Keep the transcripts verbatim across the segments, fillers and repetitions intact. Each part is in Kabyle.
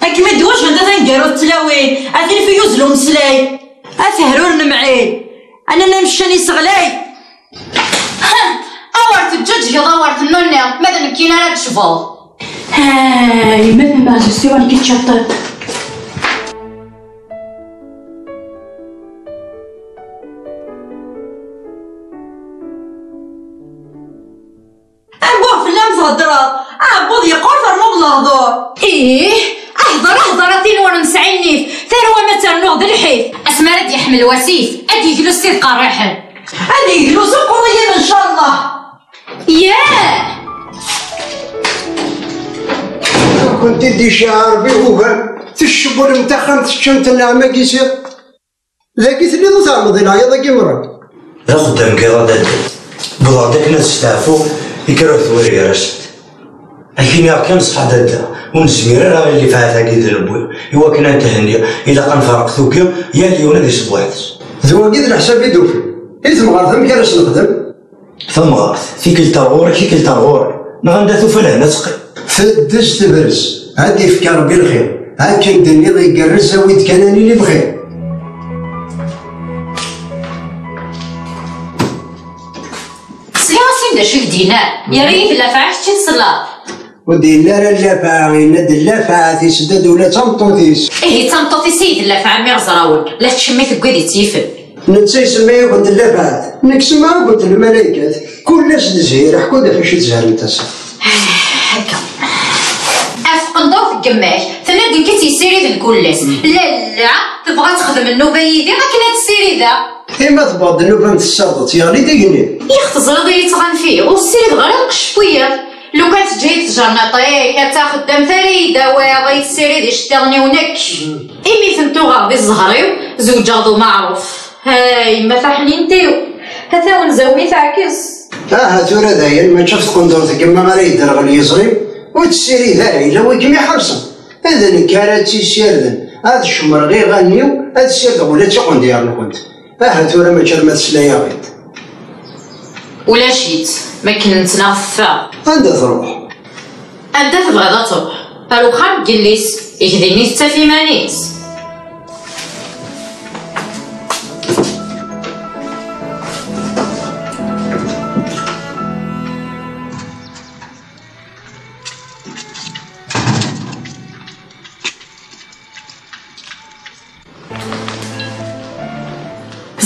Akken ma d-wajbent a taneggarut tlawin, a tilef i yuzzel umeslay, a tehrur nemɛil, a nanna meccan iseɣlay. Awer teǧǧuǧgeḍ, awer tennunniḍ, ma d nekkini ara d-tecbuḍ. Hey, ma tmeɛzuztiwa nekk iččaṭṭen. Abuh fell-am theddreḍ, aɛebbuḍ yeqqur ternuḍ lehdur. Ih, ahder ahder a tin ur nesɛi nnif, tarwa ma ternuɣ d lḥif. Asmi ara d-yeḥmel wasif, ad yeglu s tid qerriḥen. Ad yeglu s uqerru-yim ncallah. Yah! Kunt-id-icɛer bi ugar, tcewwlem taxxamt teččamt nneɛma n yisiḍ. Dagi telliḍ ur tɛelmeḍ i leɛyaḍ-agi merra. D axeddam n yiḍ a dadda. Wwḍeɣ-d akken ad steɛfuɣ i kra ur twiri ara send. Ad k-iniɣ kan ṣṣeḥ a dadda, ur nezmir ara i llifɛat-agi d-newwi, i wakken ad nethenni, ilaq ad nferreq tuggi, yal yiwen ad iseww weḥd-s. D wagi d leḥsab i d-ufiɣ. I temɣart amek ara s-nexdem? Tamɣart, tikkelt ar ɣur-k, tikkelt ar ɣur-i. Neɣ anda tufa lehna teqqim. Teddez tebrez, ad d-ifk Rebbi lxir. Akken d-tenniḍ igerrez, awi-d kan ad nili bxir. Sliɣ-as-in d acu i k-d-yenna. Yerra-yi-d llafaɛ, kečč i tesleḍ. Ur d-yenni ara llafaɛ, yenna-d llafaɛ, tisedda-d ula d tameṭṭut-is. Ihi d tameṭṭut-is i d llafaɛ, a mmi Ɣezrawen, la tettcemmit deg wid i tt-yifen. Netta isemma-yakent llafaɛat, nekk semmaɣ-akent lmalaykat, kul ass d zhir, ḥku-d ɣef acu i tzehremt ass-a. Akka. Af tqendurt n yemma-k, tenna-d nekk i tt-yessiriden kul ass. Lalla, tebɣa ad texdem nnuba yid-i akken ad tt-ssirideɣ. I ma tewweḍ-d nnuba-m tessaweḍ-tt, yeɣli-d igenni. Yak teẓriḍ-iyi ttɣanfiɣ, ur ssirideɣ ara lqecc n wiyaḍ. Lukan teǧǧa-yi-d tjernaṭ-ik, ad taxeddamt ara yi-d-tawiḍ, ad yi-tessirid iceṭṭiḍen-iw nekk. Imi ten-tuɣeɣ di zzher-iw, zewǧeɣ d umaɛruf. Hey, ma taḥnint-iw, ata wenzaw-nni teɛkes. Aha, tura dayen, mačči ɣef tqendurt n yemma ara yedderɣel yiẓri-w, ur tessirid ara, yella wi kem-iḥerṣen. D nekk ara tt-issirden, ad cemreɣ iɣallen-iw, ad ssirdeɣ ula d tiqendyar-nkent. Aha tura mačči arma tesla-yaɣ-id. Ulac-itt, makken nettnaɣ teffeɣ. Anda truḥ? Anda tebɣiḍ ad truḥ? Ar uxxam n yelli-s, ihi din i tettaf iman-is.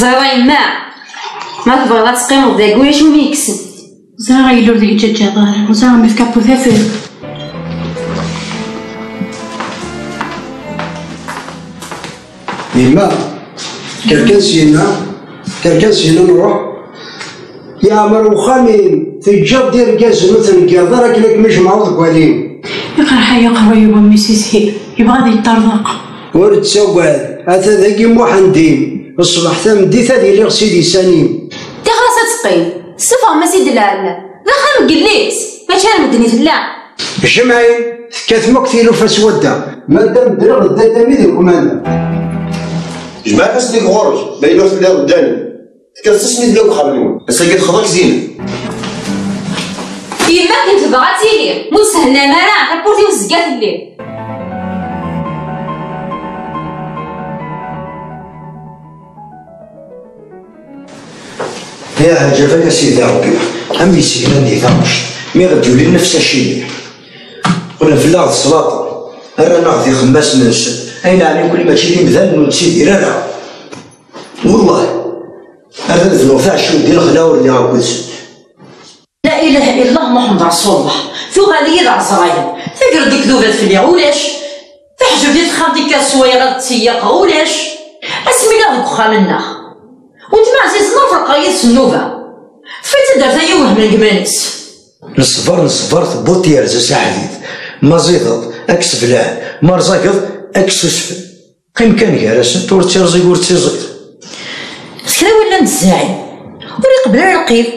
Ẓriɣ a yemma, ma tebɣiḍ ad teqqimeḍ dagi ulac win yekksen. Ẓriɣ a yelli ur d-yeǧǧaǧaḍ ara, ur ẓriɣ ma yefka afud afud. Yemma, kker kan syenna, kker kan syenna nruḥ. Yeɛmer uxxam-im, teǧǧiḍ-d irgazen ur tneggireḍ ara akken ad kem-ijmeɛ uḍeggal-im. Iqerḥ-iyi uqerruy-iw a mmi Sisi, yebɣa ad yeṭṭerḍeq. Ur ttagad, ata dagi Muḥend-im, ṣṣbeḥ tameddit ad iliɣ s idisan-im. Tixer-as ad teqqim, tessufɣem-as-id lɛella, d axxam n yelli-s, mačči ar medden i tella. Jemɛin, tekkatem akk tilufa s wadda. Madam ddreɣ d dadam i d lekmana. Jemɛet-as-d deg ɣur-k, d ayen ur telliḍ d dani. Tekkateḍ-as mi tella deg uxxam-nwen. Ass-agi texḍa-k Zina. Yemma akken tebɣa ad tili, ur teshennam ara, tawwurt-iw tezga telli. Iɛǧeb-ak a Sidi Ṛebbi, am yesegnan di taɣect, mi ɣ-d-yuli nnefs acimi. Qqlen fell-aɣ d sslaṭa, rran-aɣ d ixemmasen-nsen, ayen ɛni kul mačči d imdanen ur nettidir ara. Wellah, ar ad bnuɣ taɛecciwt di lexla ur lliɣ akked-sen. La ilaha illallah Muḥemmed Rasulullah, tuɣal-iyi d Ɛezrayel, taggara d-ikdubat fell-i ulac, taḥjurt di texxamt ikka sswayeɣ ad tteyyiqeɣ ulac, asmi lliɣ deg uxxam-nneɣ, weltma ɛzizen ur ferqeɣ yid-s nnuba, teffeɣ-d taddart-agi wehhmen gma-nnes. Neṣber, neṣber, tewweḍ tyerza s aḥdid, ma ẓideḍ, ad k-sebleɛ, ma rẓageḍ, ad k-ssusfen. Qqim kan gar-asent, ur ttirẓig ur ttiẓid. Kra win llan zzɛin, ur iqebbel ara lqid.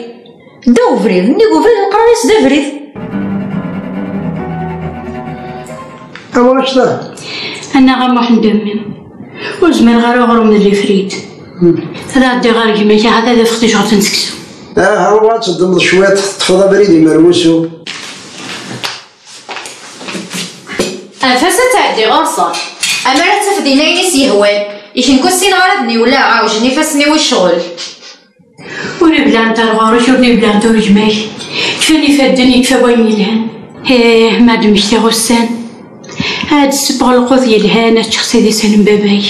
Ddaw ubrid, nnig ubrid, neqqar-as d abrid. Awa acta? Annaɣ a Muḥend a mmi, ur zmireɣ ara uɣrum d lifrid. Ad ɛeddiɣ ɣer gma-k, ahat ad afeɣ tajɣelt n seksu. Aha, ruɣ ad teddmeḍ cwiṭ, teṭṭfeḍ abrid imer wusu. Anef-as ad tɛeddi ɣur-sen. Amar ad taf din ayen i s-yehwan. Ikenku ssineɣ ara d-niwleɣ, ɛewjen ifassen-iw i ccɣel. Ur iblɛent ar ɣur-k, ur d-iblɛent ur gma-k. Kfan ifadden, yekfa wayen yelhan. Ih, ma d-mmektiɣ ussan. Ad d-ssewweɣ lqut yelhan, ad ččeɣ s idisan n baba-k.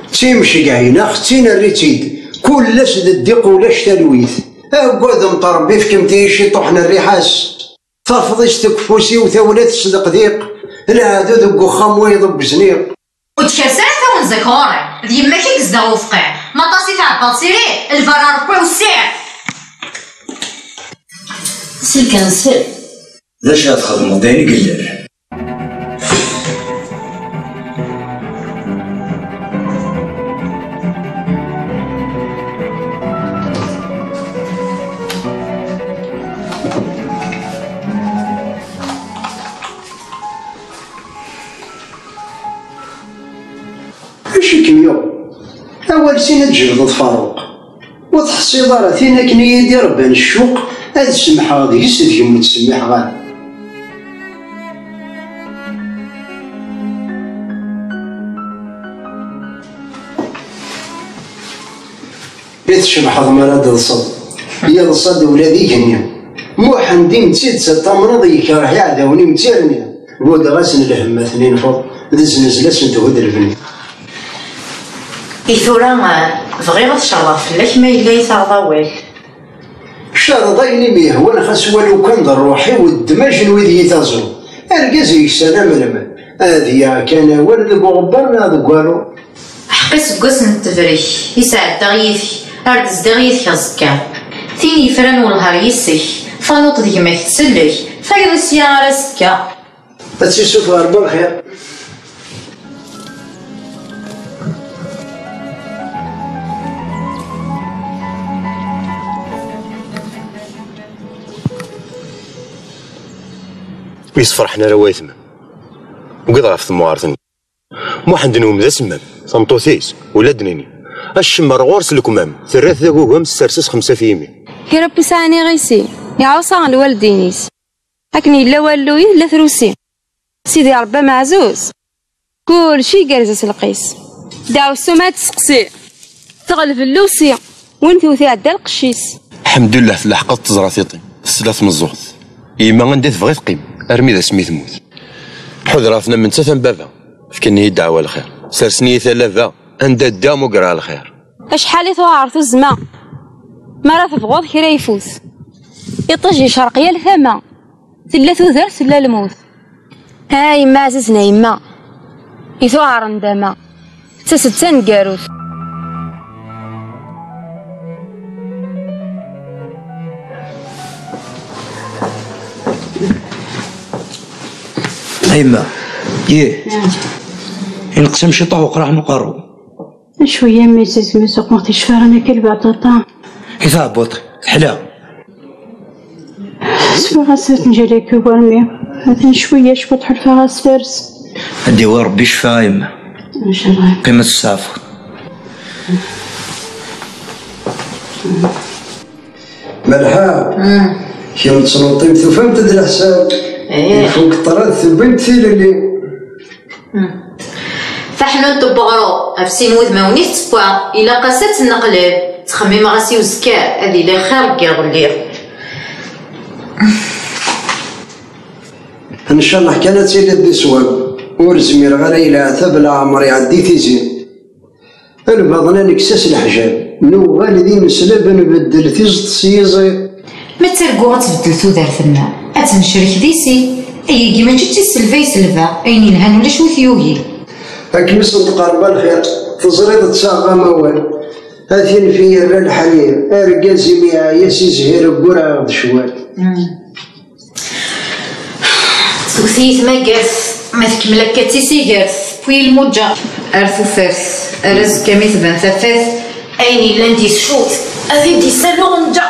D timcegɛin, axettin-rri-tt-id. Kul ass d ddiq, ulac talwit. Aggadem Ṛebbi, fkemt-iyi ciṭuḥ n rriḥa-s. Tafḍist deg ufus-iw, tawla tesdeqdiq, lɛadu deg uxxam, wayeḍ deg uzniq. Ur d-tkers ara tawenza-k ɣur-i, d yemma-k i yezdeɣ ufqiɛ, ma aṭas i tɛebbaḍ s iri, lberra ṛebbi wessiɛ. Sel kan sel. D acu ara txedmeḍ d ayen i yellan? Acu i kem-yuɣen? Awal sin ad tjebdeḍ Faruq. Ur teḥṣiḍ ara tin akken i yi-d-irebban ccuq, ad semḥeɣ deg-s, d kemm ur ttsemmiḥeɣ ara. I tcebḥeḍ mi ara d-teḍseḍ, yeḍsa-d ula d igenni. Muḥend-im d tidet ad tamneḍ, yekreh iɛdawen-im d tirni. Buddeɣ-asen lhemm ad ten-infuḍ, d znezla ad sen-thudd lebni. I tura, bɣiɣ ad cerḍeɣ fell-ak ma yella i taɣeḍ awal. Cerḍ ayen i m-yehwan, xas walu kan d rruḥ-iw, ddem ajenwi d yitaẓu. Argaz yeksan am lmal, ad yaɣ kan awal deg uɣebbar neɣ deg walu. Ḥeqq iseggasen n tebrek i sɛeddaɣ yid-k, ar d-zdiɣ yid-k aẓekka. Tin yefran welher yis-k, tanuṭ d gma-k tsellek, tayeḍ i sya ara s-tekka. Ad tt-issufeɣ Ṛebbi lxir. Ur yi-sferḥen ara wayetma. Ugiḍ ɣef temɣart-nni. Muḥend-nwen d asemmam, tameṭṭut-is, ula d-nini. Acemmer ɣur-s lekmam, terra-t d agugam, tessers-as xemsa f yimi. Kra n wussan iɣisi, iɛuṣa lwaldin-is. Akken yella walluy, tella trusi. Sidi Ṛebbi ameɛzuz, kulci igerrez-as lqis. Ddeɛwessu ma ad tseqsi, teɣleb llusi, win tewwet iɛedda lqecc-is. Ḥemdullah, tella ḥeqqa teẓra tiṭ-im, tesla tmeẓẓuɣt. Yemma anda tebɣi teqqim, armi d asmi temmut. Ḥudreɣ-ten am nettat am baba, fkan-iyi ddeɛwa lxir, sersen-iyi talaba, anda ddiɣ mugreɣ lxir. Acḥal i tuɛer tuzzma, mi ara tebɣuḍ kra ifut. Iṭij yecreq yal tama, tella tudert, tella lmut. Ha yemma ɛzizen a yemma, i tuɛer ndama, d tasetta n garut. A yemma, yih, ineqsam ciṭuḥ uqraḥ n uqerru. Cwiya mi zizmi suqmeɣ ticfarin akka lbeɛṭaṭa. I tɛebbuḍ, teḥla. Swiɣ-as tenǧala-k ugarmi. Atan cwiya cwiṭ ḥulfaɣ-as ters. Ad d-iwi Rebbi ccfa a yemma. Ncallah. Qqim ad testeɛfuḍ. Malḥa, kemm d tnuṭim tufamt-d leḥsab. Ifuk ṭṭrad tewwim-d tilelli. Taḥnunt n weɣrum ɣef sin wudmawen i tettewwa, ilaq-as ad tt-neqleb. Ttxemmimeɣ-as i uzekka ad iliɣ xir n yiḍelli. Ncalleh kan ad tiliḍ di ṣṣwab. Ur zmireɣ ara i leɛtab leɛmer iɛeddi tizi. Lbaḍna nekkes-as leḥjab, nuɣal d imeslab, nbeddel tiẓeṭ s yiẓi. Ma ttarguɣ ad tbeddel tudert-nneɣ, ad tt-necrek di sin. Ayagi mačči d tiselba i selbeɣ, ayen yelhan ulac wi t-yugin. Ad kem-isenṭeq Rebbi lxir, teẓriḍ ttaɣeɣ-am awal. A tin fi yerra lḥal-iw, argaz-im iɛya si zzhir, gguraɣ-d cwal. Tewwet-iyi tmagart, ma tkemmel akka d tisigert, tewwi lmuǧǧa ar tufat, ar azekka mi tban tafat, ayen yellan di tcud, ad t-id-isal uɣenǧa.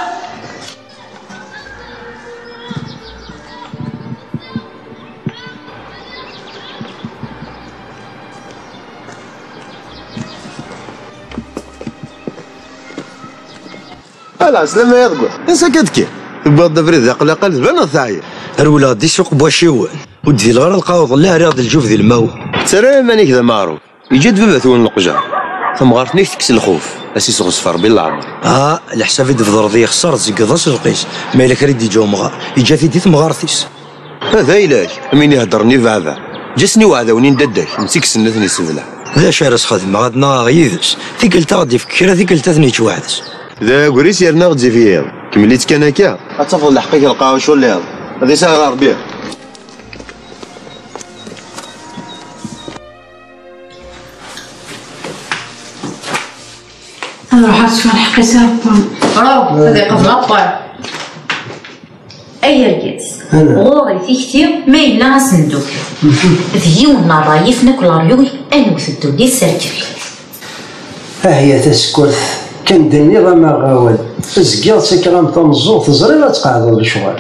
Ala, slama ya deg-, ansa akka d-kkiɣ? Tewwiḍ-d abrid d aqlaqal, tbaneḍ teɛyiḍ. Rewleɣ-d i ssuq n wacciwen. Ur d-dileɣ ara lqaweḍ, lliɣ rriɣ-d lǧub di lmaw. Ttarra iman-ik d ameɛruf. Yeǧǧa-d baba-twen leqjar. Tamɣart-nni tekkes lxuf. Ad s-isɣezf Rebbi leɛmer. Ah, leḥsab i d-tbedreḍ yexṣer, tzeggeḍ-as lqis. Ma yella kra i d-yeǧǧa umɣar, yeǧǧa-t-id i temɣart-is. Hada ayla-k, am win iheddren i beɛda. Ǧǧa-sen i uɛdawen-in dadda-k, netta i yessen ad ten-yessebleɛ. D acu ara s-xedmeɣ, ad nnaɣeɣ yid-s? Tikkelt ad ɣ-d-yefk kra, tikkelt ad ten-yečč weḥd-s. D agris yerna ɣezzif yiḍ. Kemmel-itt kan akka. Ad tafeḍ lḥeqq-ik lqaɛa uculliḍ. Ad isahel Rebbi. Ad ruḥeɣ ad sweɣ lḥeqq-is a Rebbi. Ruḥ, ad iqbel aṭṭan. Ay argaz, ɣur-i tikti ma yella asendukel. D yiwen n ṛṛay yifen akk leryuy, ad newwet ddunit s rrkel. Ahya tasekkurt, kan d-nniɣ-am aɣawal. Zgiɣ ttakreɣ-am tameẓẓuɣt, ẓriɣ ad tqeɛdeḍ lecɣal.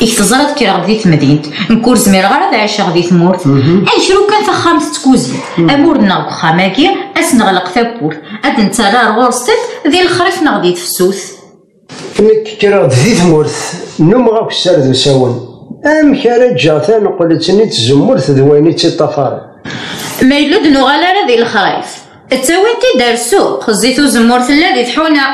Ik teẓriḍ kkreɣ-d di temdint, nekk ur zmireɣ ara ad ɛiceɣ di tmurt. Amek lukan taxxamt d tkuzint, amur-nneɣ deg uxxam-agi, ad s-neɣleq tawwurt, ad d-nettarra ar ɣur-s tiṭ di lexrif neɣ di tefsut. Nekk kkreɣ-d di tmurt, nnumeɣ akessar d usawen. Amek ara ǧǧeɣ taneqlet-nni n tzemmurt d wayen i tt-iṭṭafaren? Ma yella ur d-nuɣal ara di lexrif, ttawin-t-id ar ssuq, zzit uzemmur tella di tḥuna.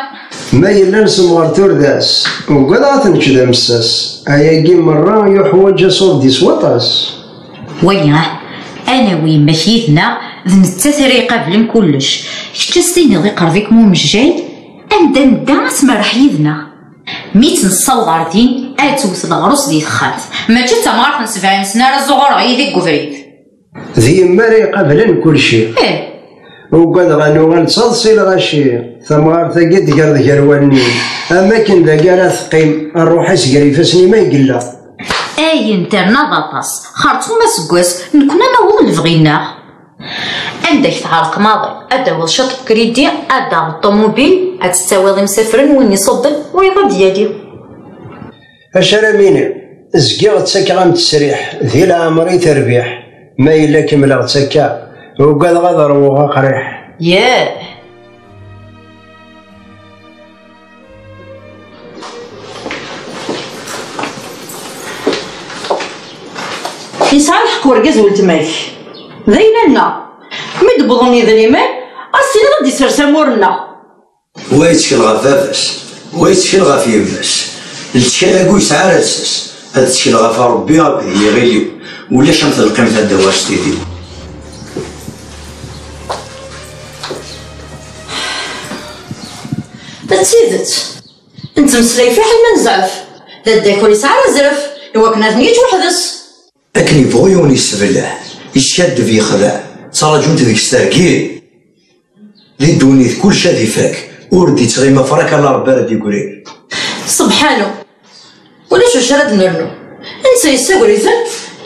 Ma yella nessemɣer turdas, ugadeɣ ad t-nečč d amessas. Ayagi merra yuḥwaǧ aṣurdi s waṭas. Waya, ad nawi yemma-k yid-neɣ, d nettat ara iqablen kullec. Kečč ad s-tiniḍ iqerb-ikem umejjay, anda nedda ad tmerreḥ yid-neɣ. Mi tt-nessaweḍ ar din, ad tewwet leɣrus di texxamt. Mačči d tamɣart n sebɛin sna ara zuɣureɣ yid-i deg ubrid. D yemma ara iqablen kulci. Ih. Ugadeɣ ad nuɣal d taḍṣi lɣaci. Tamɣart-agi d-tger-d gar wallen-im. Am akken dagi ara teqqim, rruḥ-is gar ifassen-im ay yella. Ayen terna d aṭas. Xerṭum aseggas, nekkni ad naweḍ lebɣi-nneɣ. Anda k-tɛerq maḍi, ad d-tawiḍ ciṭ n kridi, ad d-taɣeḍ ṭumubil, ad tettawiḍ imsafren, win iṣubben, wayeḍ ad d-yali. Acu ara m-iniɣ? Zgiɣ ttakeɣ-am ttesriḥ, di leɛmer i terbiḥ. Ma yella kemmleɣ ttakkaɣ, ugadeɣ ad ṛwuɣ aqriḥ. Yah! Yesɛa lḥeqq urgaz weltma-k. D ayla-nneɣ. Mi d-wwḍen yidrimen, ad s-tiniḍ ad d-isers amur-nneɣ. Wa yettkel ɣef baba-s, wa yettkel ɣef yemma-s. Lettkal-agi ur yesɛi ara lsas. Ad ttkel ɣef Ṛebbi akked yiɣil-iw. Ulac am telqimt a ddaw-as tidi. D tidet. Nettmeslay fiḥel ma nezɛef. Dadda-k ur yesɛi ara azref i wakken ad ten-yeǧǧ weḥd-s. Akken yebɣu yiwen yessebleɛ, yeskaddeb, yexdeɛ, ttraǧunt deg-s tergin. Di ddunit, kullec ad ifak, ur d-ittɣimi afraq ala Ṛebbi ara d-yeggrin. Sebḥanu, ulac acu ara d-nernu. Netta yessagr-iten,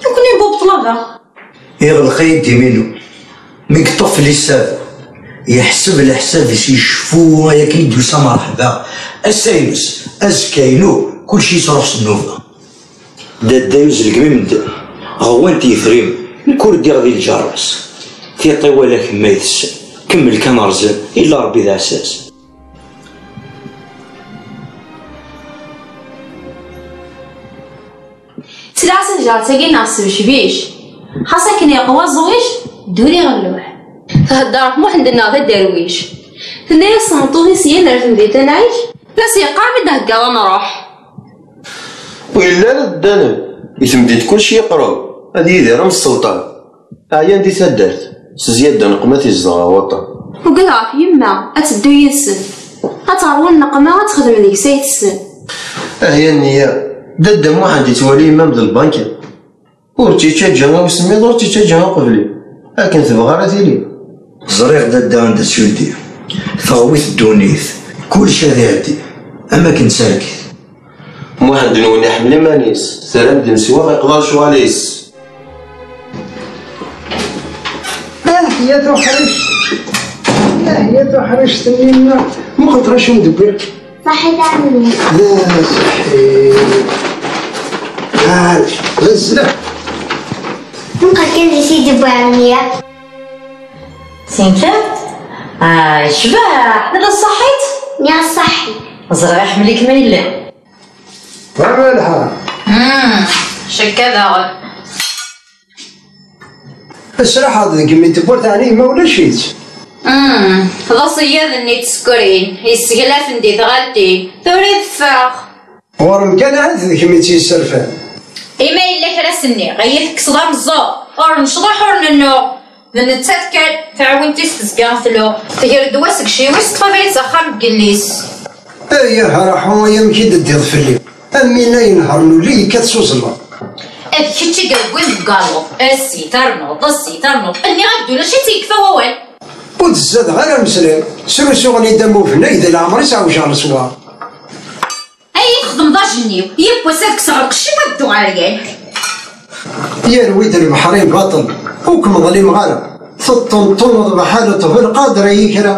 nekkni nbub ṭṭlaba. Iɣleq-iyi-d imi-inu. Mi yeṭṭef fell-i ssaba, yeḥseb leḥsab-is, yecfu ay akken i d-yusa, merḥba. Ass-a ines, azekka inu, kullec yettruḥ s nnuba. Dadda yuzzel deg mi medden ɣwant yetrim, nekk ur ddiɣ di lǧerra-s. Tiṭ i wala kemm ay tessen, kemmel kan rẓen, illa Ṛebbi d aɛessas. Ttlaɛsen ǧaret-agi neɣ s tbecbic, xas akken yeqwa ẓwic, dduriɣ lluḥ. Thedder ɣef Muḥend-nneɣ d aderwic. Tenna-yas tmeṭṭut-is yal ar temdint ad nɛic. La s-yeqqar mi d-theggaḍ ad nruḥ. Ur yelli ara ddanen i temdint kullec yeqreb, ad yidir am sselṭan. Ɛyan di taddart, s zzyada nneqma tizdeɣ ɣer waṭṭan. Ugad ɣef yemma, ad teddu yid-sen. Ad terwu nneqma, ad texdem deg-s ay tessen. Ahya nniya, dadda Muḥend yettwali yemma-m d lbanka. Ur tt-ittaǧǧa i usemmiḍ, ur tt-ittaǧǧa i uqebli. Akken tebɣa ara tili. Ẓriɣ dadda anda tt-yuddi. Teɣwi-t ddunit, kullec ad iɛeddi, am akken d targit. Muḥend-nwen iḥemmel iman-is, terram-d neswa iqḍa lecɣal-is. Ah, ya tuḥrict. Ah, ya tuḥrict-nni-nneɣ. Muqel ɣer acu n-d-wwiɣ. Ṣaḥit a ɛemmi. D aṣaḥi. Ɛarf, d zzla. Muqel kan di t-id-wwiɣ a ɛemmi. Sinker? Ah, yecbeḥ. Tella ṣaḥit? Nniɣ ṣaḥi. Ẓriɣ iḥemmel-ik ma yella. Wa Malḥa. Hmm, cekka daɣen. Sraḥeɣ deg imi tewwurt ɛni ma ulac-itt? Hmm, d aṣeyyad-nni d tsekrin, yesseglafen di tɣaltin, tura i teffeɣ. Ɣur-m kan ahat d kemm i tt-yesserfan. I ma yella kra s-nniɣ, iyi-tekkseḍ ameẓẓuɣ, ur necḍuḥ ur nennuɣ. D nettat kan, taɛwint-is tezga tluɣ, tger ddwa seg ciwi-s, teṭṭef abrid s axxam n yelli-s. Ay ahraḥu, ay amek i d-teddiḍ fell-i? Am win ay inehṛen uli yekkat s uẓelleḍ. D kečč i yewwin deg waluḍ, assi ternuḍ, assi ternuḍ, nniɣ-ak-d ulac i tt-yekfa wawal. Ur d-zzadeɣ ara ameslay, srusuɣen-iyi-d am ubennay di leɛmer-is ɛewjeɣ leswar. Ay, i txedmeḍ ajenniw, yiwwas ad kkseɣ lqecc-iw ad dduɣ ɛeryan. Yerwi-d lebḥer i baṭel, ur kem-ḍlimeɣ ara. Teṭṭenṭuneḍ bḥal ṭbel qader ay ikra.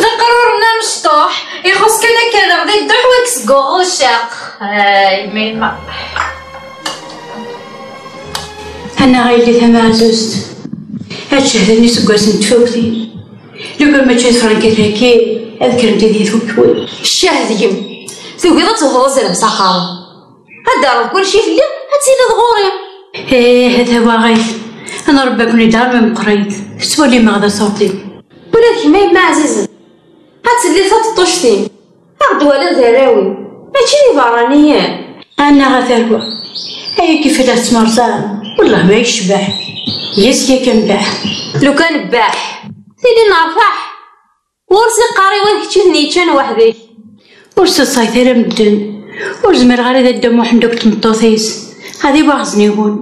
D aqrur-nni amecṭuḥ, ixuṣ kan akka daɣ di dduḥ wak seg uɣucaq. Ay, ma yemma. Annaɣ a yelli tamaɛzuzt, ad cehden iseggasen n tfawtin. Lukan mačči d Frank i tagi, ad kkrent di tukkwin. Ccah deg-m! Tugiḍ ad tebduḍ azrem s axxam. Ad d-terreḍ kullec i fell-i, ad tiliḍ ɣur-i. Ih, a tawaɣit, nṛebba-ken-id armi meqqrit, tettwalim-aɣ d aṣurdi. Ula d kemm a yemma ɛzizen, ad telliḍ taṭeṭṭuct-im. Ad ɣ-d-waliḍ d arraw-im, mačči d iberraniyen. Annaɣ a tarwa, ayagi fell-as ttmerẓan, wellah ma yecbeḥ, yes yakan baḥ. Lukan baḥ, tili nerbeḥ. Ur s-iqqar i win kečč i ten-yeččan weḥd-k. Ur sseḍsayet ara medden. Ur zmireɣ ara i Dda Muḥend akked tmeṭṭut-is. Ad iwaɣ znigun.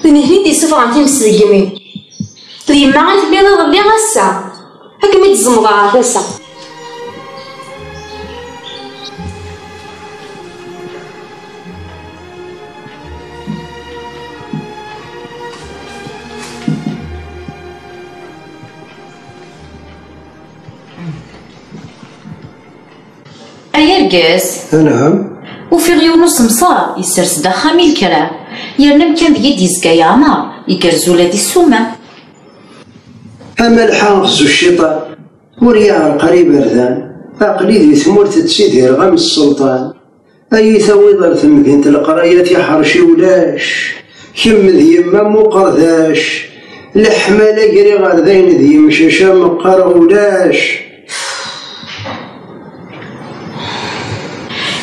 D nitni i d-yessufɣen times deg imi. D yemma i telliḍ iḍelli ass-a. Ad kem-id-ẓemḍeɣ ɣer tasa. Ay argaz! Anɛam. Ufiɣ yiwen usemṣar yessers-d axxam i lekra, yerna amkan deg i d-yezga yeɛmer, igerrez ula di ssuma. A Malḥa xzu cciṭan, ur yi-ɛerreq ara iberdan, aql-i di tmurt ttidireɣ am sselṭan. Ad yi-tawiḍ ar temdint leqraya tiḥerci ulac, kemm d yemma-m uqerdac, leḥmala griɣ ar dayen d yemcac am qqareɣ ulac.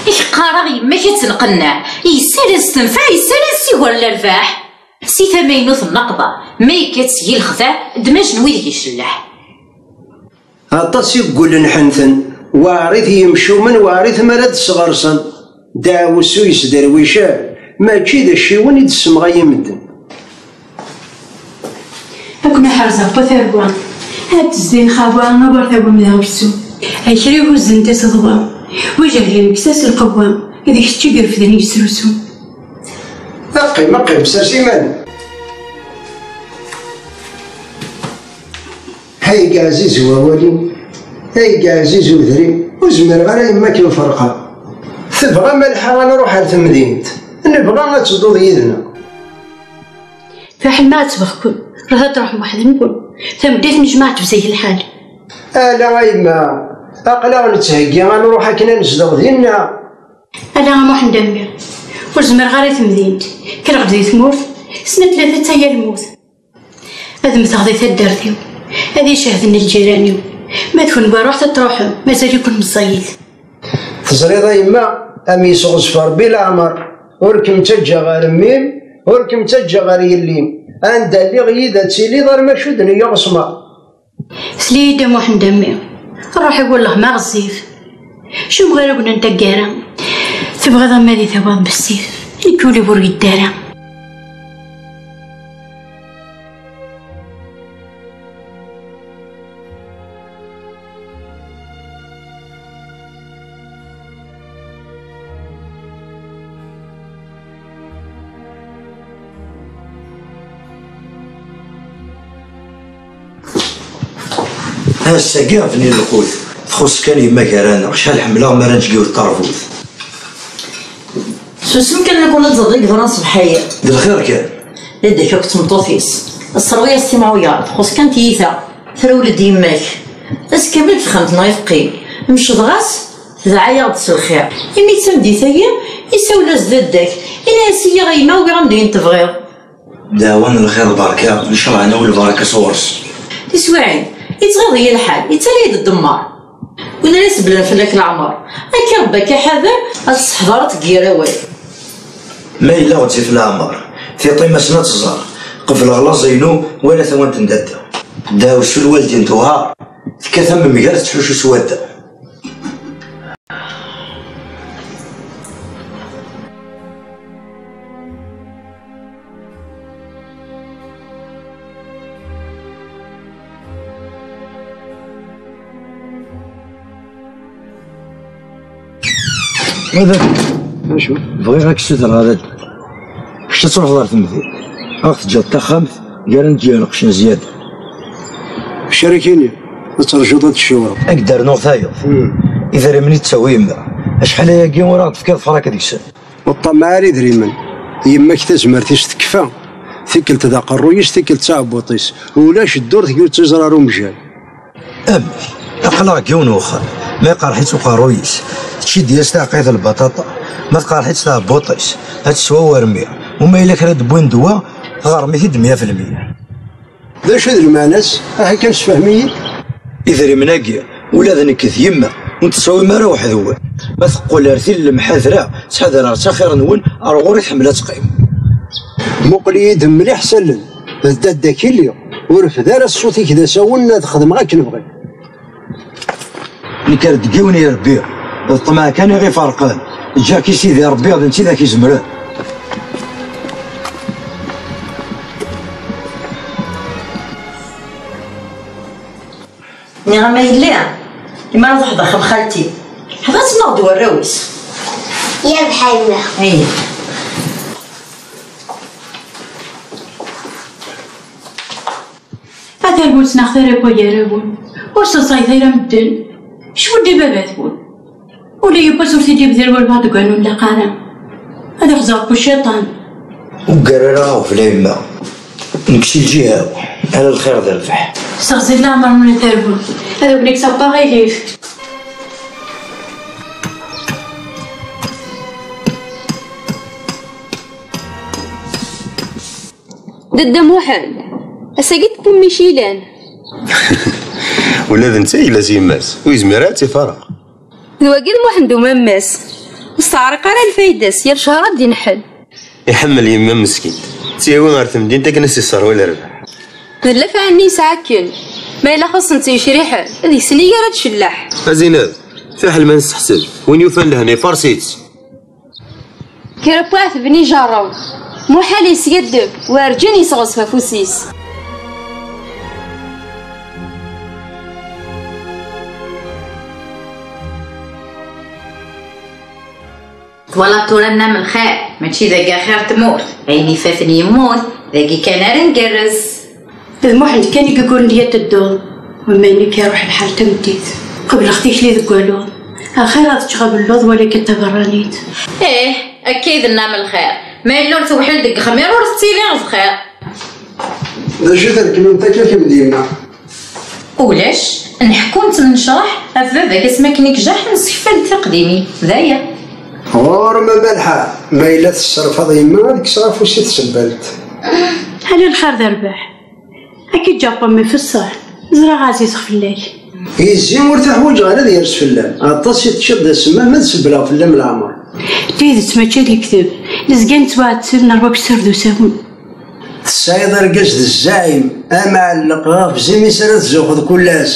I k-qqareɣ yemma-k ad tt-nqenneɛ, yessared s tenfeɛ, yessared s iger n lerbaḥ. Si tama-inu tenneqḍa, ma yekka-tt seg-i lexdeɛ, d majen wid i icelleḥ. Aṭas i yeggulen ḥenten, weɛrit yimcumen, weɛrit mi ara d-sɣersen. Dda Ɛwessu yesderwic-a, mačči d acciwen i d-ssemɣayen medden. Ad ken-ḥerzeɣ a tarwa, ad tezdin xawa, awer tawim d awessu. Ay kra ihuzzen tiseḍwa, wijehlen kkes-as lqewwa, d kečč i irefden yesrusu. Qqim, qqim, sers iman-im. Ay yeɛziz wawal-im, ay yeɛziz udrim, ur zmireɣ ara yemma akken ferqeɣ. Tebɣa Malḥa ad nruḥ ar temdint, nebɣa ad tedduḍ yid-neɣ. Fiḥel ma ad tebɣeḍ-ken, ruḥ ad truḥem weḥd-nwen. Tameddit nejmaɛ-d bzig lḥal. Ala a yemma, aql-aɣ nettheggi ad nruḥ akken ad nezdeɣ dinna. Ala a Muḥend a mmi, ur zmireɣ ara i temdint. Kkreɣ-d di tmurt, snat tlata d taya lmut. Ad mmteɣ di taddart-iw, ad icehden lǧiran-iw. Ma d kenwi ruḥet ad truḥem, mazal-iken meẓẓiyit. Teẓriḍ a yemma, am yesɣezf Rebbi leɛmer, ur kem-ttaǧǧaɣ ɣer mmi-m, ur kem-ttaǧǧaɣ ɣer yelli-m. Anda lliɣ yid ad tiliḍ arma cudden-iyi ɣesma. Sel-iyi-d a Muḥend a mmi, ṛṛuḥ-iw wellah ma ɣezzif. Cummeɣ irugna n taggara, tebɣiḍ ama di tawaḍ bessif, nekk ul-iw ur yedda ara. Ass-agi bnin lqut, txuṣ kan yemma gar-aneɣ, cḥal ḥemmleɣ mi ara neǧǧ yiwet terbut. Susem kan, nekkni ad ẓreɣ i yeḍran ṣṣbeḥ-agi. D lxir kan. Dadda-k akked tmeṭṭut-is, tesserwi-yas timɛuyaḍ, txuṣ kan tyita, trewel-d yemma-k. Ass kamel deg texxamt-nneɣ i teqqim, mecḍeɣ-as, tedɛa-yaɣ-d s lxir. Imi d tameddit-agi, isawel-as-d dadda-k, ini-as, iyya a yemma, uwiɣ-am-d ayen tebɣiḍ. Ddeɛwa n lxir d lbarka, ncalleh ad nawi lbaraka sɣur-s. Tiswiɛin, ittɣiḍ-iyi lḥal, ittali-yi-d ddemmar. Win ara iseblen fell-ak leɛmer, akka Rebbi ad k-iḥader, ad tesseḥḍareḍ deg yir awal. Ma yella ɣezzif leɛmer, tiṭ-im ass-n ad tẓer, qebleɣ laẓ-inu wala tawant n dadda. Ddeɛwessu n lwaldin tewɛer, tekkat am mger tettḥuccu s wadda. Ma d acu? Bɣiɣ ad k-ssutreɣ ad d-, kečč ad truḥeḍ ɣer temdint, ad ɣ-teǧǧeḍ taxxamt gar ad neǧǧ yiwen lqecc n zzyada. Ccerek-ini, ad terjuḍ ad tciwreḍ. Ad k-d-rnuɣ tayeḍ. Idrimen i d-tawi yemma. Acḥal ayagi ur aɣ-d-tefkiḍ frak deg-sen? Ur ṭṭamaɛ ara idrimen. Yemma-k tazmert-is tekfa. Tikkelt d aqerruy-is, tikkelt d taɛebbuṭ-is. Ulac ddurt ur tt-iẓra ara umjal. Amek? Aql-aɣ deg yiwen wexxam, ma iqerḥ-itt uqerruy-is, tcid-yas taɛeqqayt n lbaṭaṭa, ma tqerḥ-itt tɛebbuṭ-is, ad teswa wermi, u ma yella kra d-wwin ddwa, tɣerrem-it-id mya f lmya. D acu d lmeɛna-s? Aḥi kan sefhem-iyi-d. Idrimen-agi, ula d nekk d yemma, ur ten-tettawim ara weḥd-wen. Ma teqqel ar tin n lemḥadra, ttḥadareɣ-tt axir-nwen, ar ɣur-i tḥemmel ad teqqim. Muqel-iyi-d mliḥ s allen, d dadda-k i lliɣ, ur rfed ara ṣṣut-ik d asawen, ad xedmeɣ akken bɣiɣ. Nekk ar deg yiwen i rebbiɣ, d ṭṭmeɛ kan i ɣ-iferqen, ǧǧiɣ-k i Sidi Rebbi, d netta i d ak-izemren. Nniɣ-am a yelli, imi ara truḥeḍ axxam xalti, ḥḍa-tt neɣ d warraw-is. Yerbeḥ a yemma. Ay. A tarwa-s neɣ tara n wayarawen, ur sseḍsayet ara medden, cfut-d i baba-twen. Ula yiwwas ur t-id-ibdir walbeɛḍ deg wayen ur nlaq ara. Ad ixẓer ku cciṭan. Uggar ara aɣbel a yemma. Nekk si lǧiha-w, ala lxir d rrbeḥ. Seɣzit leɛmer-nwen a tarwa, ad awen-ikkes aɣilif. Dda Muḥend, ass-agi d Pummi Cilan. Ula d netta yella s yemma-s, ur yezmir ara ad tt-ifareq. D wagi d Muḥend umammas. Ur s-teɛriq ara lfayda-s, yal ccher ad d-inḥel. Iḥemmel yemma meskint, tt-yawi ɣer temdint akken ad s-isserwi lerbaḥ. D llafɛa-nni yesɛa akken. Ma yella xuṣṣen-tt yecriḥen, deg-sen i ara tcelleḥ. A Zineb, fiḥel ma nesseḥseb, win yufan lehna ifers-itt. Kra n waɛetben ijerreb, muḥal yeskaddeb, werǧin yesɣezf afus-is. Twalaḍ tura nna Melxir, mačči dagi axir tmurt, ayen ifaten yemmut, dagi kan ara ngerrez. D Muḥend kan i yegguren ad tedduḍ, wamma nekk iruḥ lḥal tameddit. Qebleɣ tikli deg waluḍ, axir ad ččeɣ abelluḍ wala kan taberranit. Ih, akka i d nna Melxir, ma yella ur tewḥel deg uxmir ur tettili bxir. D acu i trekkmemt akka kemm d yemma? Ulac, nḥekku nettnecraḥ ɣef baba-k asmi akken i ijaḥ, nsekfal-d tiqdimin, d aya. Ɣur-m a Malḥa, ma yella tesserfaḍ yemma ad kkseɣ afus i tsebbalt. Ala lxir d rrbeḥ. Ad k-iǧǧ Ṛebbi ifeṣṣeḥ. Ẓriɣ ɛzizeɣ fell-ak. Yezzi ur tuḥwaǧeɣ ara ad yers fell-am. Aṭas i teččiḍ d asemmam ad sebbleɣ fell-am leɛmer. D tidet mačči d lekdeb. Nezga nettwaɛetteb nerwa akessar d usawen. Tesɛiḍ argaz d zzaɛim, amɛelleq ɣef zimi-s ara tzuxxeḍ kul ass.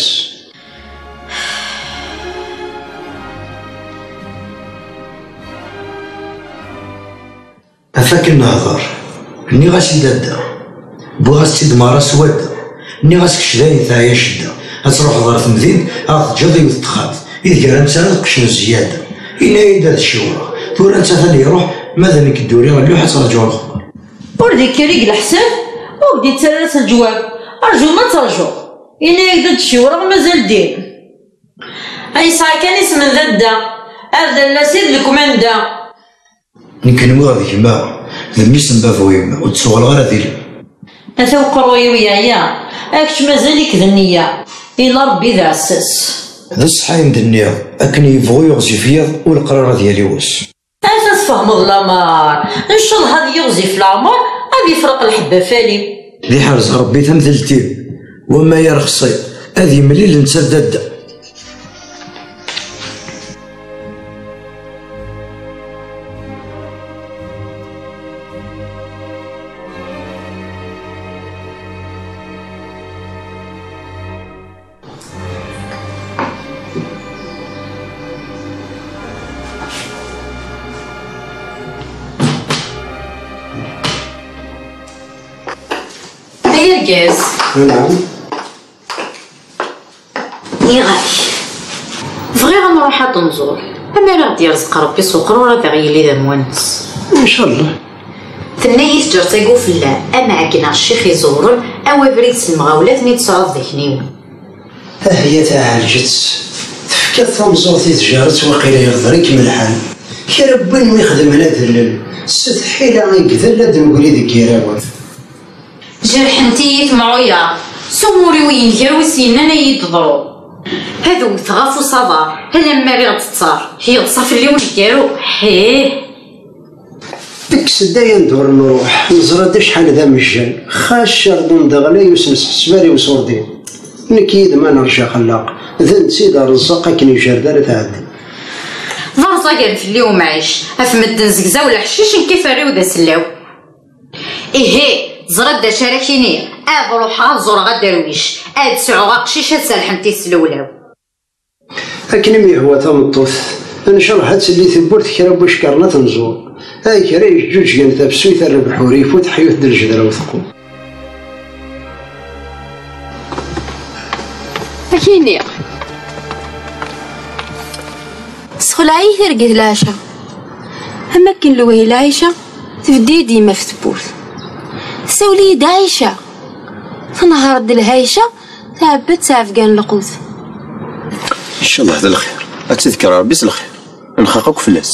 Af akken nehder, nniɣ-as i dadda, wwiɣ-as-tt-id merra s wadda, nniɣ-as kečč dayen teɛya ccedda, ad truḥeḍ ɣer temdint, ad ɣ-teǧǧeḍ yiwet n texxamt, ideg ara nettarra lqecc n zzyada. Yenna-yi-d ad ciwreɣ, tura netta atan iruḥ, ma d nekk dduriɣ lluḥ ad traǧuɣ lexbar. Ur d-ikkir i leḥsab, ur d-ittarra s leǧwab, rju ma terjuḍ. Yenna-yak-d ad d-ciwreɣ mazal din. Ay yesɛa kan isem n dadda, ad d-allas i d lekmanda. Nekk nwiɣ d gma, d mmi-s n baba-w yemma, ur d-tuɣaleɣ ara d ilem. Ata uqerruy-iw yeɛya, a kečč mazal-ik d nniya, ila Rebbi d aɛessas. D ṣṣeḥ ayen d-nniɣ, akken yebɣu yiɣzif yiḍ, ur leqqer ara ad yali wass. Ata tfehmeḍ lameṛ, ncallah ad yiɣzif leɛmeṛ, ad ifreq lḥebba fali. Di ḥerz Rebbi tamdelt-iw, wamma yerxes-i, ad yemlil netta d dadda. Ay argaz. Anɛam. Nniɣ-ak, bɣiɣ ad nruḥ ad nẓur. Amer i ɣ-d-yerzeq Rebbi s uqrur ad aɣ-yili d amwanes. Ncallah. Tenna-yi tǧert-agi ufella, am ɛegneɣ ccix iẓewren, awi abrid s lemɣawla ten-id-tesɛuḍ d akniwen. Ah ya taɛelǧet, tefkiḍ tameẓẓuɣt i tjaret waqila iɣder-ikem lḥal. Kra n win mi xedmen adellel, s tḥila i idel ad d-negri deg yirawen. Jerḥent-iyi temɛuyaḍ, s umur-iw yenger wi s-yennan ad iyi-d-teḍru. Ad wwteɣ ɣef usaḍar, alamma rriɣ-d ttaṛ, yeḍsa fell-i uneggaru, ḥih! Kkes-d ayen d ur nruḥ, neẓra-d acḥal d amejjal, xac ardun d aɣlay ur s-nesḥesseb ara i usurdi. Nekk yid-m ad nerǧ axellaq, d netta i d arrezzaq akken ijerred ara tɛeddi. D arẓagan fell-i umɛic, ɣef medden zegzaw leḥcic, nekk iferriw d asellaw. Ihi, teẓriḍ d acu ara k-iniɣ? Ad ruḥeɣ ad ẓureɣ aderwic, ad sɛuɣ aqcic ad serḥent i slewlaw. Akken i m-yehwa tameṭṭut, ncallah ad telli tewwurt kra n wacekren ad t-nẓur. Ay kra yeǧǧuǧgen tafsut rrbeḥ ur ifut ḥyut d ljedra u teqqu. Akini. Sexleɛ-iyi tirgit leɛca. Am akken lewhi lɛica, tbeddi-yi-d yemma f tewwurt. Tessawel-iyi-d Ɛica. Tenher-d lhayca, tɛebba-d s iɛebgan lqut. Ncallah d lxir. Ad tt-idker Rebbi s lxir. Nxaq akk fell-as.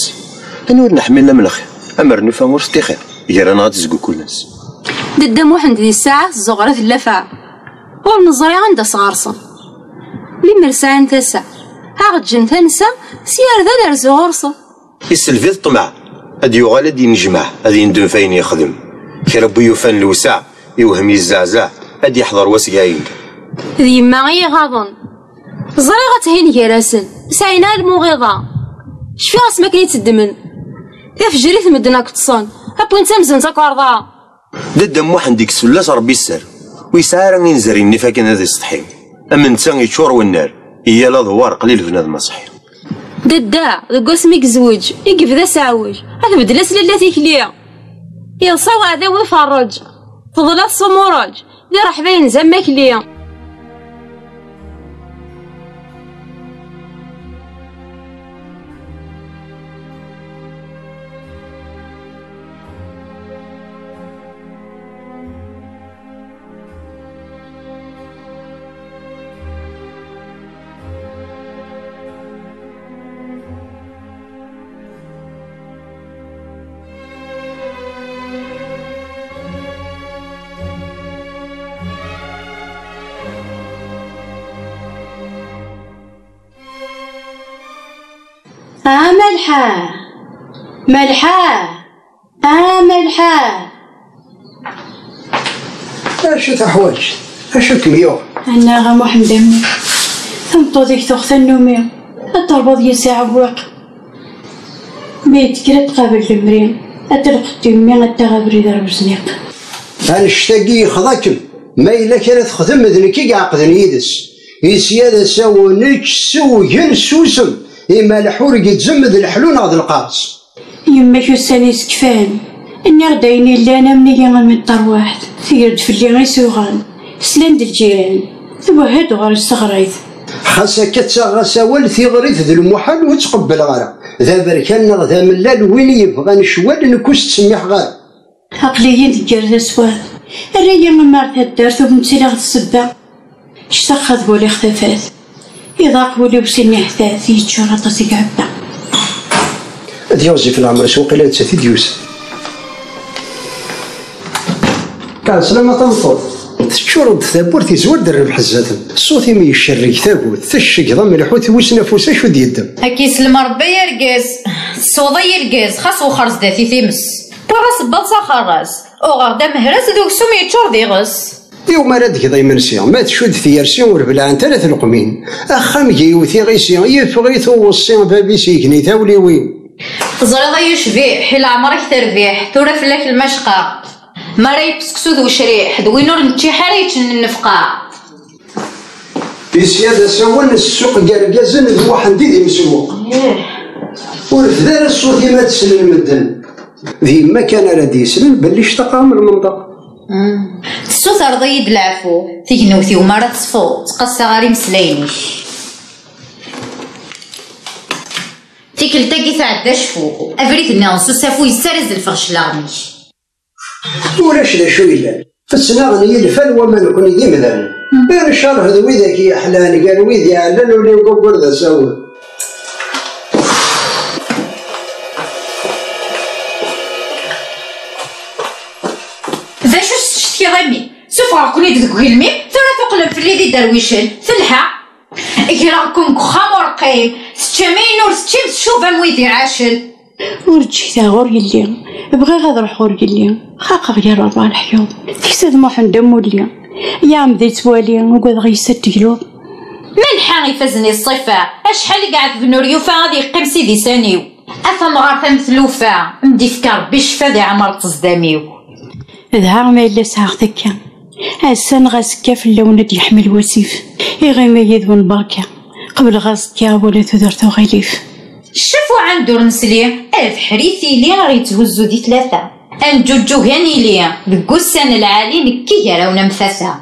Anwa ur neḥmil am lxir? Amer nufa ur s-t-ixir. Gar-aneɣ ad tezgu kul ass. Dedda Muḥend di ssaɛa tezzuɣer-it llafaɛ. Ur neẓri anda sɣersen. Limer sɛan tasa, a ɣ-ǧǧen tansa, s yarda nerzu ɣur-sen. Iselbi-t ṭṭmeɛ, ad yuɣal ad d-yennejmaɛ, ad yendem f ayen yexdem. Kra n wi yufan lewseɛ, iwhem yezzeɛzeɛ, ad d-yeḥḍer wass ga yenger. D yemma i iɣaḍen. Ẓriɣ ad thin gar-asen, ur sɛin ara lmuɣiḍa. Cfiɣ asmi akken i tt-ddmen. Tafejrit medden akk ṭṭsen, wwin-tt amzun d takerḍa. Dadda Muḥend ikkes fell-as Rebbi sser, ur yesɛi ara inzerriyen ifaken ad isetḥi. Am netta yeččur wennar, i yal aḍewwar qlil bnadem aṣeḥḥi. Dadda, deg wasmi i yezweǧ, i yebda aseɛwej, ad tbeddel-as lalla tikli. Yeḍsa uɛdaw iferreǧ, teḍla s umureǧ, di ṛṛeḥba yenza am akli. Ah, Malḥa! Malḥa! Ah, Malḥa! Acu teḥwaǧ? Acu kem-yuɣ? Annaɣ a Muḥend a mmi, tameṭṭut-ik tuɣ tannumi, ad terbuḍ yis aɛewwiq. Mi d-tekker ad tqabel lemri, ad telqeḍ timmi, ad taɣ abrid ar uzniq. Annect-agi yexḍa-kem. Ma yella kra texdem, d nekk i iɛeqden yid-s. Yesya d asawen, ečč, sew, gen, susem. Imalḥ ur gezzem d leḥlu neɣ d lqers. Yemma-k ussan-is kfan. Nniɣ-d ayen illan am nnig-i am tarwiḥt. Tger-d fell-i isuɣan. Slan-d lǧiran. Twehha-d ɣer-s teɣrit. Xas akka ttaɣeɣ-as awal, tiɣrit d lmuḥal ur tt-qebbleɣ ara. D aberkan neɣ d amellal, win i yebɣan ccwal, nekk ur s-ttsemmiḥeɣ ara. Aql-iyi deg yir d aswad. Err-iyi am ar taddart ur m-ttiliɣ d ssebba. Ctaqeɣ ad waliɣ tafat. Iḍaq wul-iw si nniḥtat, yeččur aṭas i iɛebba. Ad yiɣzif leɛmer-is, waqila nettat i d-yusan. Ɛeslama tameṭṭut. Teččur-d tawwurt, izwar-d rrbeḥ zdat-m. Ṣṣut-im yeccerreg tagut, tecceg d amelḥut, wissen afus acu d-yeddem. Ad k-yesselm Rebbi ay argaz, tesweḍ ay argaz, xas wexxer zdat-i times. Wwiɣ asebbaḍ s axerraz, uɣeɣ-d amehraz d uksum yeččur d iɣes. Iwumi ara d-tgeḍ imensi? Ma tcudd tyersi ur belɛent ara tleqmin. Axxam g yiwet iɣisi, yeffeɣ-it uweṣṣi, bab-is yegni tawliwin. Teẓriḍ ay ucbiḥ, i leɛmer-ik terbiḥ, tura fell-ak lmacqa. Mi ara yeṭṭes seksu d wecriḥ, d win ur neččiḥ ara yeččen nnefqa. Isya d asawen, ssuq n yergazen d Muḥend i d imsewweq. Ur fed ara ṣṣut-im ad slen medden. D yemma kan ara d-yeslen belli ctaqeɣ am lmenṭeq. Tessutreḍ-iyi-d leɛfu, tignewt-iw mi ara teṣfu, ttqassaɣ ar imeslayen-ik. Tikkelt-agi tɛedda cfu, abrid-nni s usafu yessaraz lfeɣ cclaɣem-ik. Ulac d acu yellan. Ttnaɣen yilfan wama nekni d imdanen. Ncerhed widak yeḥlan gar wid iɛellan ul-iw waggur d asawen. D acu s-tcetkiḍ a mmi? Sufɣeɣ-ken-id deg ugelmim, tura tuqlem fell-i d iderwicen. Telha! Greɣ-ken deg uxxam ur qqim, teččam ayen ur teččim, tcubam wid iɛacen. Ur ǧǧegteɣ ur yelli, bɣiɣ ad ruḥeɣ ur yelli, xaqeɣ gar rebɛa leḥyuḍ, teksa d Muḥend am wulli. Yeɛmed yettwali, ugadeɣ yes-s ad tegluḍ. Malḥa ifazen i ṣṣifa, acḥal i iɛetben ur yufa ad yeqqim s idisan-iw. A tamɣart am tlufa, m d-ifka Rebbi ccfa di ɛmer tẓdam-iw. Dha ma yella sɛiɣ takka, ass-a neɣ azekka fell-awen ad d-yeḥmel wasif. Iɣimi yid-wen berka, qebleɣ aẓekka wala tudert uɣilif. Ccaf uɛand ur nesli, abeḥri tili aɣ-yetthuzzu di tlata. Ad neǧǧuǧǧug ad nili, deg ussan lɛali nekki gar-awen am tata.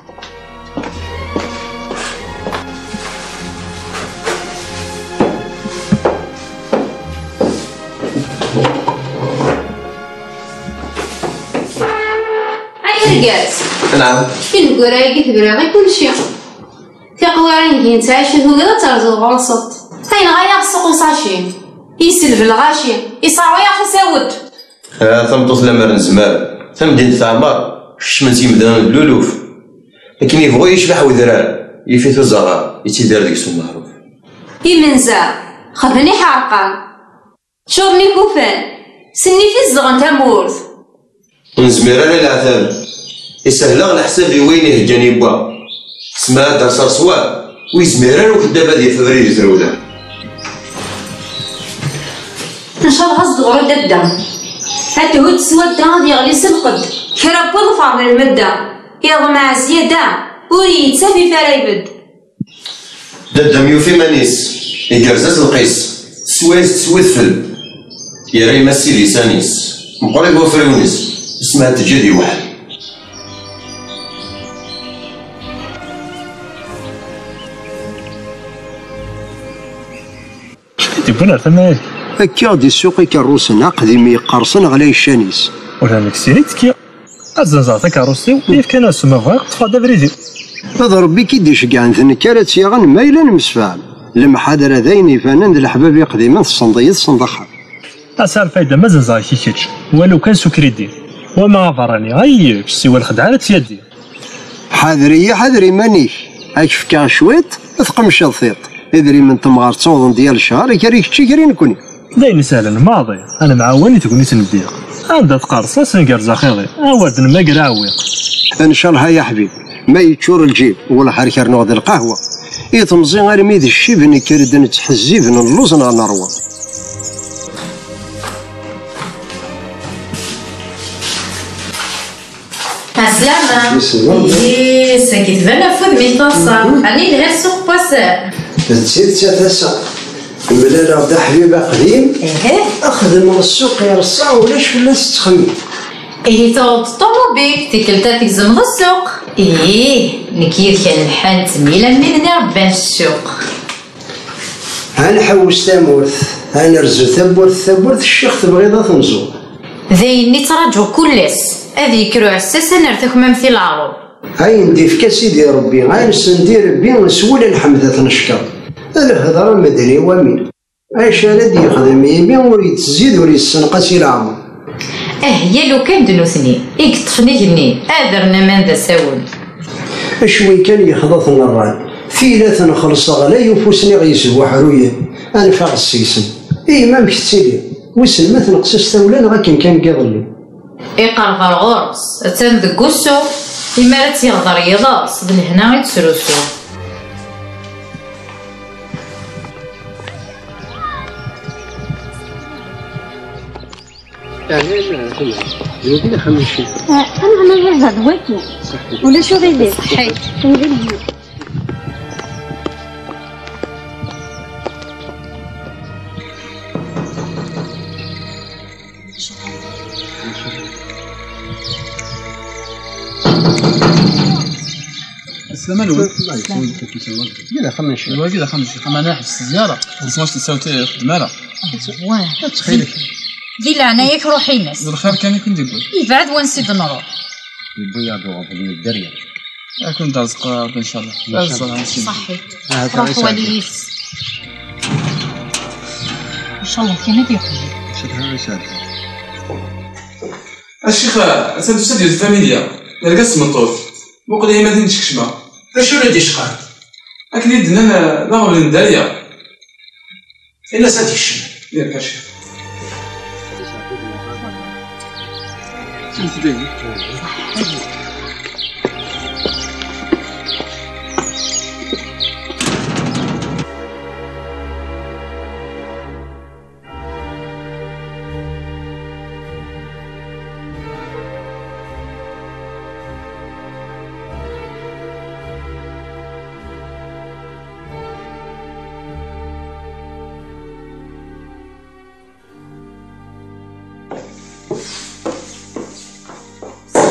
Ay argaz! Nɛam. Ineggura-agi tebriḍ i kulci. Tiqwirin deg-i nettɛici tugiḍ ad terzuḍ ɣur-sent. Qqin ɣaya ɣer ssuq usaci. Yesselb lɣaci. Yesserwa-yaɣ tasawent. Ah, tameṭṭut lemmer nezmer, tamdint teɛmer, kecmen s yimdanen d luluf. Akken yebɣu yecbeḥ wedrar, yif-it uzaɣar, yettidir deg-s umehruf. Imenza, xedmen iḥerqan, ččuren ikufan, s nnif i zedɣen tamurt. Ur nezmir ara i leɛtab, isehleɣ leḥsab i wayen iheǧǧan yewwa. Tesma ad d-ters ar ṣṣwab, ur yezmir ara ukeddab ad yaf abrid i trewla. Ncaḍ ɣas d ɣur dadda. Ad thudd swadda ad yeɣli s lqedd. Kra n wiḍ fernen medda. Iḍmeɛ zzyada, ur yettaf ifa ara ibedd. Dadda-m yufa iman-is, igerrez-as lqis, teswa-yas-d s wedfel, yerra yemma-s si lisan-is, meqqrit wafriwen-is, asmi ara teǧǧ ad yewḥel. Acu i d-yewwin ar tama-agi? Akka i d-issuq ikerrusen, aqdim yeqqersen ɣlay ccan-is. Ula d nekk siri ttekkiɣ. Ad zenzeɣ takeṛṛust-iw, yefkan-as ma bɣiɣ, ṭṭfeɣ-d abrid-iw. D Ṛebbi i k-id-iceggɛen, d nekk ara tt-yaɣen, ma yella nemsefham. Lemḥadra d ayen ibanen, d leḥbab iqdimen, tessneḍ-iyi, tessneḍ axxam. A Sir Fayda, ma zenzeɣ-ak i kečč, walu kan s ukridi. Wama aberrani, ay yečč, siwa lxedɛa ara tt-yaddi. Ḥader-iyi, ḥader iman-ik. Ad k-fkeɣ cwiṭ, ad tqemceḍ tiṭ. Idrimen n temɣart ttawḍen-d yal ccher, kra i kečč, kra i nekni. D ayen isehlen maḍi, ad nemɛawan i tegnit n ddiq. Anda tqerṣ, ad s-ngerrez axiḍi, awer d-nemmager aɛewwiq. Ncallah ay aḥbib, ma yeččur lǧib, wellah ar k-rnuɣ d lqahwa. I temẓi armi d ccib, nekker-d nettḥezzib, nelluẓ neɣ nerwa. Ɛeslama. Ɛeslama. Yes, agi tban ɣef wudem-ik taḍsa. Ɛni lha ssuq n wass-a? D tidet a tasa. Mlaleɣ-d aḥbib aqdim. Ehe. Xedmeɣ ssuq ireṣṣa, ulac fell-as ttxemmim. Ihi tuɣeḍ ṭumubil, tikkelt-a tgezmeḍ ssuq. Ih, nekk yid-k a nelḥa nettemyil am widen irebban ssuq. Ha nḥewwes tamurt, ha nerzu tawwurt tawwurt, ccix tebɣiḍ ad tenzuḍ. D ayen i ttraǧuɣ kul ass, ad yekker uɛessas ad nerr takmamt i leɛrub. Ayen d-ifka Sidi Ṛebbi, ad nsendi Ṛebbi s wul lḥemd ad t-neckeṛ. Lhedṛa medden i wamin. Acu ara d-yexdem yimi ur yettzid ur yessenqas i leɛmeṛ? Ah, ya lukan d nutni i yeṭṭfen igenni, ad rren aman d asawen. Acwi kan yexḍa-ten ṛṛay, tila tenxelṣ ɣlay ufus-nni ɣ-yesbuḥruyen, anef-aɣ ssisen. Ihi ma amek tettili? Wissen ma tenqes-as tawla neɣ akken kan deg iḍelli? Iqerreb ar ɣur-s, attan deg wusu, imi ara tt-yeɣder yiḍes, d lehna i d-srusu. Yeɛni, yeɛni, d wagi d axxam n ccix. Ah, anɛam a baba, d wagi. Ulac uɣilif. Ṣṣeḥḥit. Ur d-ilhi. Aslama-nwen. Wagi d axxam n ccix. Wagi d axxam n ccix. Ama neḥbes zzyara. Nesmac tessawt xedmara. Wah. Ttxil-k. Di leɛnaya-k ruḥ-ines. D lxir kan i ken-d-yewwi. Yebɛed wansi d-nruḥ. Yewwi-yaɣ-d uɣbel n dderya. Ad ken-d-rẓeq Ṛebbi ncallah. Ad ẓreɣ ansi. Ṣaḥḥi. Ruḥ wali yis. Ncallah kan ad yeqbel. Ncallah, ncallah. A ccix, attan tusa-d yiwet n familya, d argaz d tmeṭṭut. Muqel ihi ma din tkecmeɣ. D acu ara d-icqan? Akken i d-nnan, d aɣbel n dderya. Ini-as ad ikcem. Yak a ccix.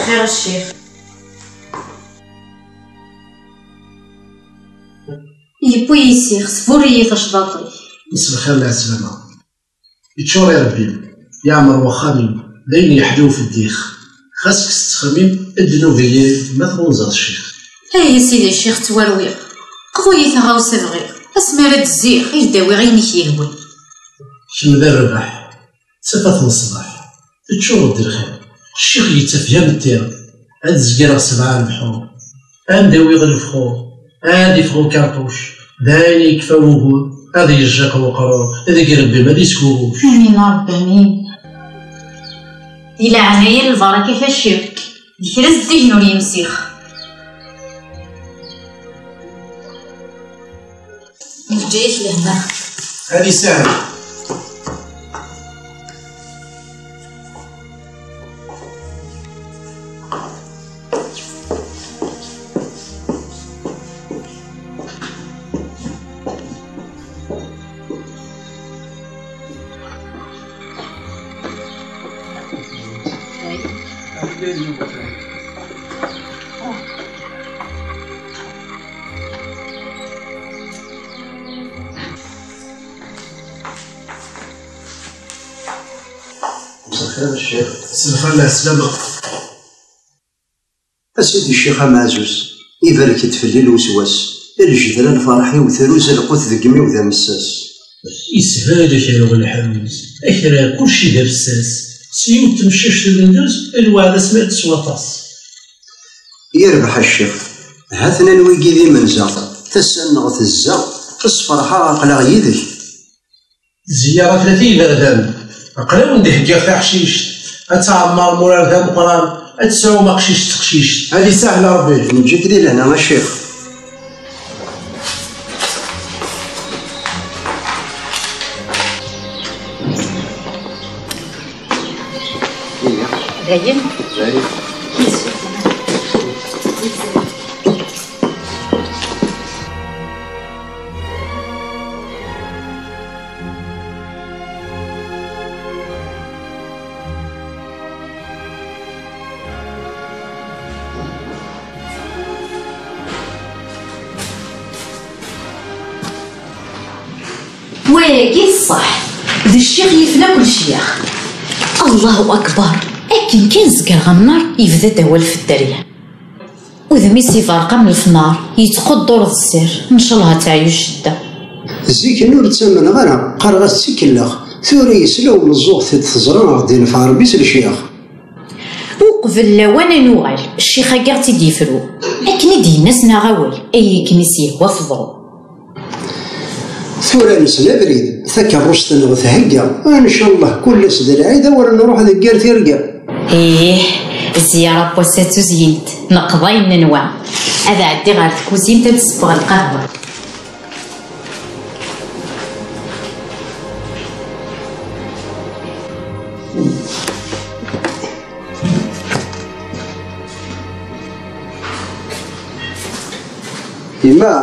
Xir a ccix. Yewwi-yi ssix, sburr-iyi tacḍaṭ-ik. Mselxir lɛeslama. Iččur irebbi-m, yeɛmer wexxam-im, d ayen yeḥlun f ddix. Xas kkes ttxemmim, ddnub-iyi ma tɣunzaḍ ccix. Ay a sidi ccix ttwarwiɣ, qḍu-yi taɣawsa bɣiɣ, asmi ara d-zziɣ i k-d-awiɣ ayen i k-yehwan. Kemm d rrbeḥ, d tafat n ṣṣbeḥ, teččureḍ d lxir. Ccix yettaf d ametti, ad zegreɣ sebɛa lebḥur, ad d-awiɣ lebxur, ad iffeɣ ukerṭuc, d ayen yekfa wugur, ad yejjaq weqrur, deg irebbi-m ad iskubuc. Amin a Rebbi, amin. Di leɛnaya n lbaraka-k a ccix, d kra zeddigen ur yemsix. Neǧǧa-yak lehna. Ad isahel. مساء الخير الشيخ. مساء الخير العسلامة. A sidi ccix ameɛzuz, ibarek-d fell-i lweswas, ljedra lferḥ-iw, truza lqut deg imi-w d amessas. Isbal a kra welḥuz, a kra kulci d afessas, s yiwet temcict d nduz, lweɛd asmi ad teswa aṭas. Yerbeḥ a ccix, ha-ten-an wigi d imenza, tasa-nneɣ tezza, sferḥeɣ aql-aɣ yid-k. Ziyara tlata iberdan. Aql-awen d-heggiɣ taḥcict. Ad tɛemmer murar d ameqqran. Ad tesɛum aqcic d teqcict. Ad isahel Rebbi. Neǧǧa-k di lehna a ccix. Dayen? Dayen. Wayagi d ṣṣeḥ, d ccix yefla kul ccix. Allahu akbar, akken kan zegreɣ amnar, yebda-d awal f dderya. Udem-is iberreq am lefnar, yettquddur d sser, ncallah ad teɛyu ccedda. Zik-nni ur ttamneɣ ara, qqareɣ-as d tikellax, tura yesla umeẓẓuɣ-t-id teẓra a ɣ-d-inef Ṛebbi s lecyax. Uqbel lawan ad nuɣal, ccix-agi a ɣ-tt-id-yefru, akken i d-yenna s-naɣ awal, ay akken i s-yehwa teḍru. Tura nesla abrid, takeṛṛust-nneɣ thegga, ncallah kul ass d lɛid, awer nruḥ deg yir tirga. Ih, zzyara n wass-a d tuzyint, neqḍa ayen nenwa. Ad ɛeddiɣ ɣer tkuzint ad d-ssewweɣ lqahwa. Yemma,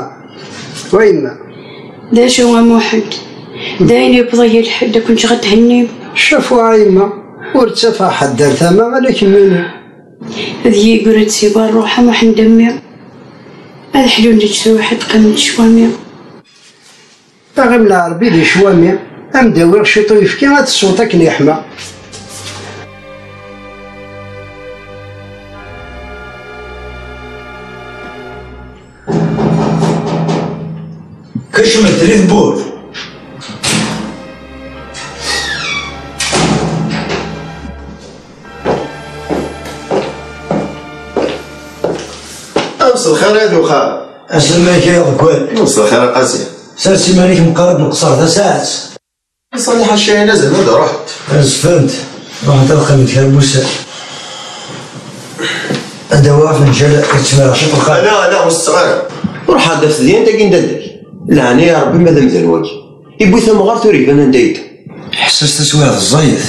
wa yemma. D acu a Muḥend? D ayen yewweḍ-iyi lḥedd, ad ken-ǧǧeɣ ad thennim? Cafu a yemma, ur ttafeɣ ḥedd ar tama ala kemmini. Ad yigru-d si berruḥ a Muḥend a mmi. Ad ḥlun leǧruḥ, ad qqiment ccwami. Aɣim Lɛerbi di ccwami, a m-d-awiɣ ciṭ uyefki, ad tesweḍ akken yeḥma. Kecmet di tewwurt. Mselxir a Duxan. Aslama-k ay aḍeggal. Mselxir a Qasi. Sers iman-ik meqqar ad nqeṣṣer tasaɛet. Ṣaliḥ a Cahina, zan ad ruḥent. Azfent. Ruḥent ad qqiment kra n wussan. Ad d-awiɣ afenǧal ad ttmireɣ ciṭ lqahwa. Ala, ala, ur setteɣ ara. Ruḥ ad d-taf tedyant-agi n dadda-k. Leɛnaya n Rebbi ma d amdan wagi. Iwwi tamɣart ur iban anda yedda. Ḥess-as taswiɛt ẓẓayet.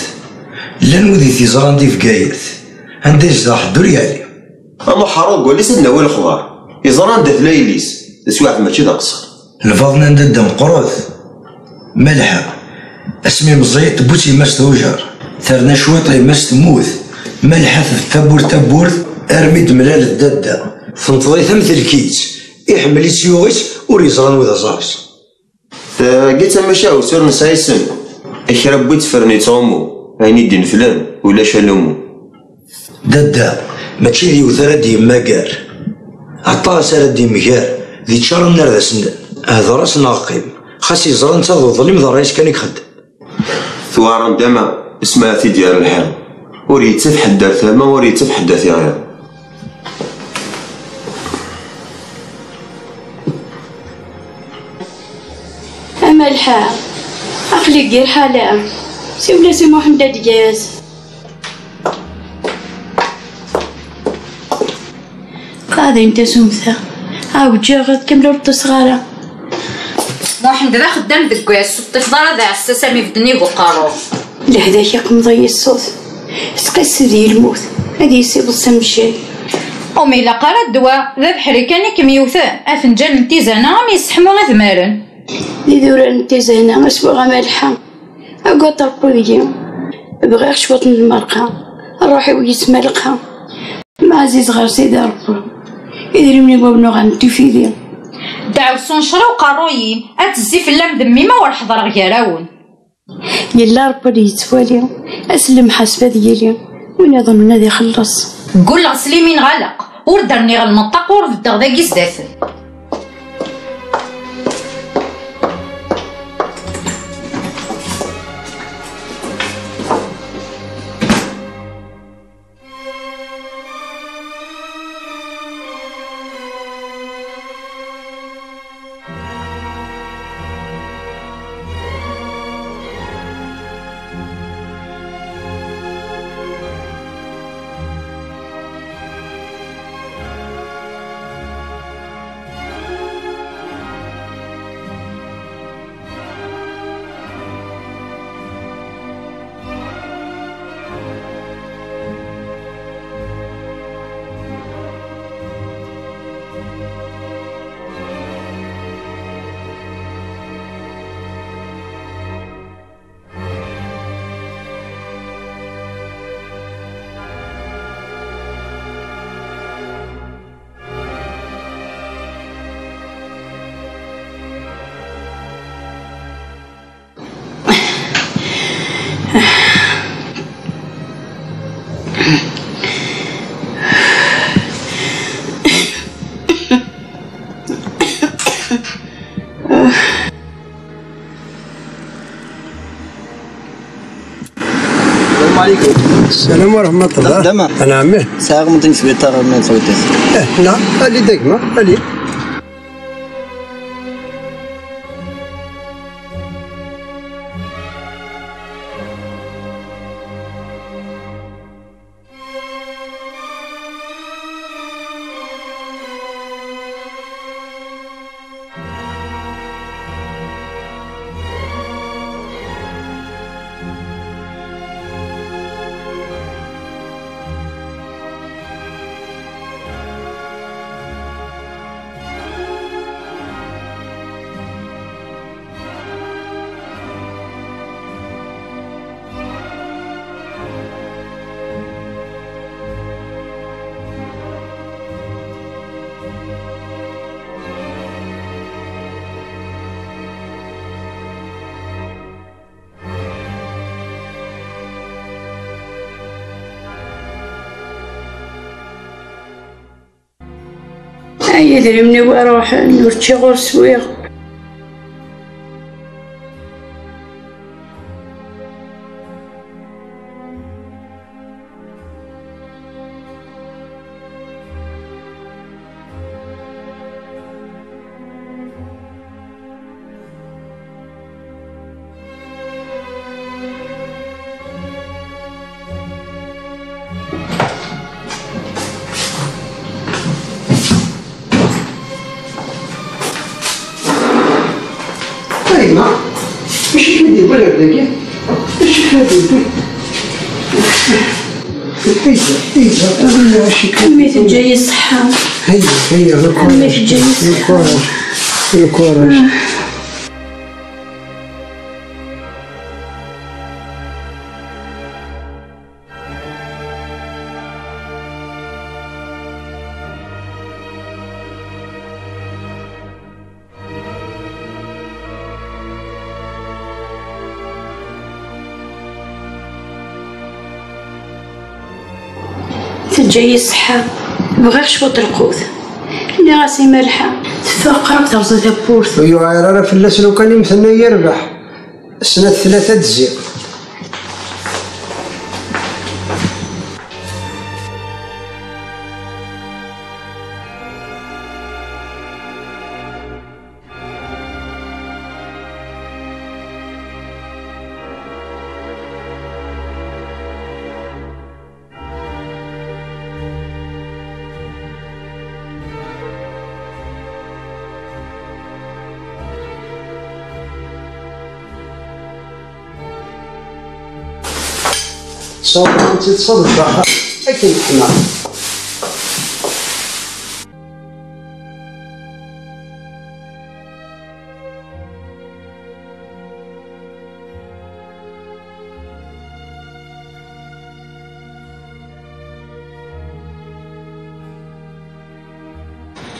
Llan wid i t-iẓran di Bgayet. Anda yezdeɣ ḥedd ur yeɛli. Amuḥeṛṛu deg wallen-is ad d-nawi lexbaṛ. Yeẓra anda tella yelli-s. Taswiɛt mačči d aqeṣṣer. Lbaḍna n dadda meqqret. Malḥa. Asmi meẓẓiyet tewwi-tt yemma-s tujar. Terna cwiṭ yemma-s temmut. Malḥa tbedd tawwurt tawwurt armi d-mlal d dadda. Tenṭeḍ-it am telkit. Iḥemmel-itt yuɣ-itt ur yeẓri anwa d aẓar-is. Tagi d tamacahut ur nesɛi isem. Kra n wi ttefren yettɣummu, ayen i d-ineflen ulac alumu. Dadda, mačči d yiwet ara d-yemmager. Aṭas ara d-imger, d iččar annar d asen-nnan. Hder-as neɣ qqim, xas yeẓra netta d uḍlim d ṛṛay-is kan i ixeddem. Tuɛer ndama, ismaɛ-t-id yar lḥiḍ. Ur yettaf ḥedd ar tama, ur yettaf ḥedd ar tiɣiḍ. A Malḥa, aql-ik di lḥala. Siwel-as i Muḥend ad d-yas. Qadin tasumta. Ɛewǧeɣ ad kamel ur ṭṭiseɣ ara. Muḥend d axeddam deg wass, ur ṭṭifeḍ ara d aɛessas armi bedden i uqerru. Lehlak iqemmeḍ-iyi ṣṣut. Tettqis di lmut, ad yessiweḍ s amcay. Ur m-ilaq ara ddwa, d abeḥri kan i kem-yewten. Afenǧal n tizana am yesseḥmu ad t-maren. D idurar n tizana, aswaɣ a Malḥa. Agad Ṛebbi deg-i. Bɣiɣ cwiṭ n lmerqa. Ṛṛuḥ-iw yesmalqa. Ma ɛziz ɣer Sidi Ṛebbi, idrimen-iw a wen-uɣen d tifidi. Ddeɛwessu n ccṛa uqerruy-im, ad tezzi fell-am d mmi-m, ma ur ḥeḍreɣ gar-awen. Yella Ṛebbi ad yettwali, ass n lemḥaseb ad yili, win iḍelmen ad ixelleṣ. Ggulleɣ s limin ɣaleq, ur d-rniɣ lmenṭaq, ur beddeɣ dagi zdat-m. السلام عليكم. السلام ورحمة الله. دما. أنا عمي. ساغ من تنس بيتار من صوتي. إيه، نعم، اللي دقمة، اللي. Ay idrimen-iw iruḥen, ur ččiɣ ur swiɣ. أيما، ماشي كي ندير ولا هكاكي. ماشي كي ندير. إيزا، إيزا، أنا ماشي كي أمي تجي الصحة. هيا، هيا، أمي تجي الصحة. الكوراج. الكوراج. Teǧǧa-yi ṣṣeḥḥa, bɣiɣ cwiṭ lqut. Nniɣ-as i Malḥa, teffeɣ qrib terẓa tawwurt. Ur yuɛir ara fell-as lukan i mtenna yerbeḥ. Snat tlata d ziɣ. Ṣṣuṛ-nni teṭṭseḍ deg waxxam akken teḥma.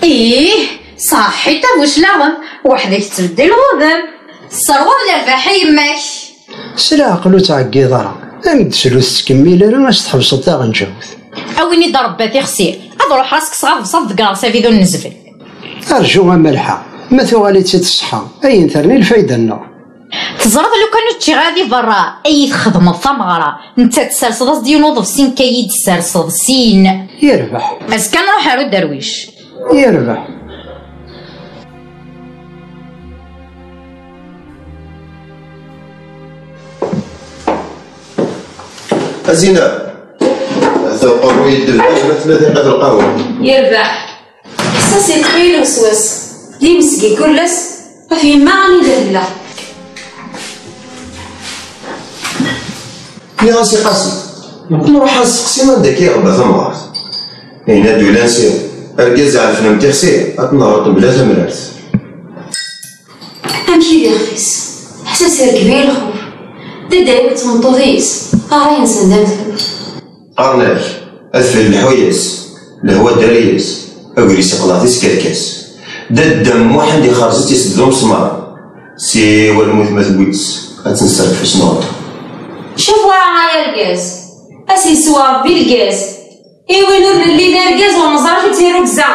Ih, ṣaḥit a bu cclaɣem, weḥd-k tettbeddil ɣudem. Tesserwaḍ lerbaḥ i yemma-k. S leɛqel ur ttɛeggiḍ ara. Am d-slu tettkemmil ara as tḥebseḍ taɣenǧawt. A win i d-rebba tixsi, ad ruḥeɣ ad s-kkseɣ aḍebsi ad ḍeggreɣ s abidun n zzbel. Rju a Malḥa, ma tuɣal-itt-id ṣṣeḥḥa, ayen terni lfayda-nneɣ. Teẓriḍ lukan ur ččiɣ ara di berra, ad iyi-txedmeḍ tameɣra, netta tesserseḍ-as-d yiwen uḍebsi nekk ad iyi-d-tesserseḍ sin. Yerbeḥ. Azekka nruḥ ar uderwic. Yerbeḥ. A Zina, ata uqerruy yeddebdeb, ma tella diqa d lqahwa. Yerbeḥ. Ḥess-as yeṭṭef-iyi lewswas. D imezgi kul ass ɣef yemma anida tella. Nniɣ-as i Qasi, nruḥ ad nseqsi anda akka iɣebba tamɣart. Yenna-d ulansi, argaz ɛelfen am tixsi, ad t-nehreḍ mebla tamrart. Amek i d ixef-is? Ḥess-as irkeb-iyi lxuf. Dadda-iw d tmeṭṭut-is, ɣer-i-nsen d amtul. Qqaren-ak, adfel lḥu-yas, lehwa ddari-yas, agris iqḍeɛ tiskerkas. Dadda Muḥend ixerẓ-itt isbedd umesmar. Siwa lmut ma tewwi-tt, ad tt-nesserfes nuɣ. Cuf wara ay argaz, ad s-yeswa Rebbi lgaz. I win ur nelli d argaz ur neẓri acu d tirrugza.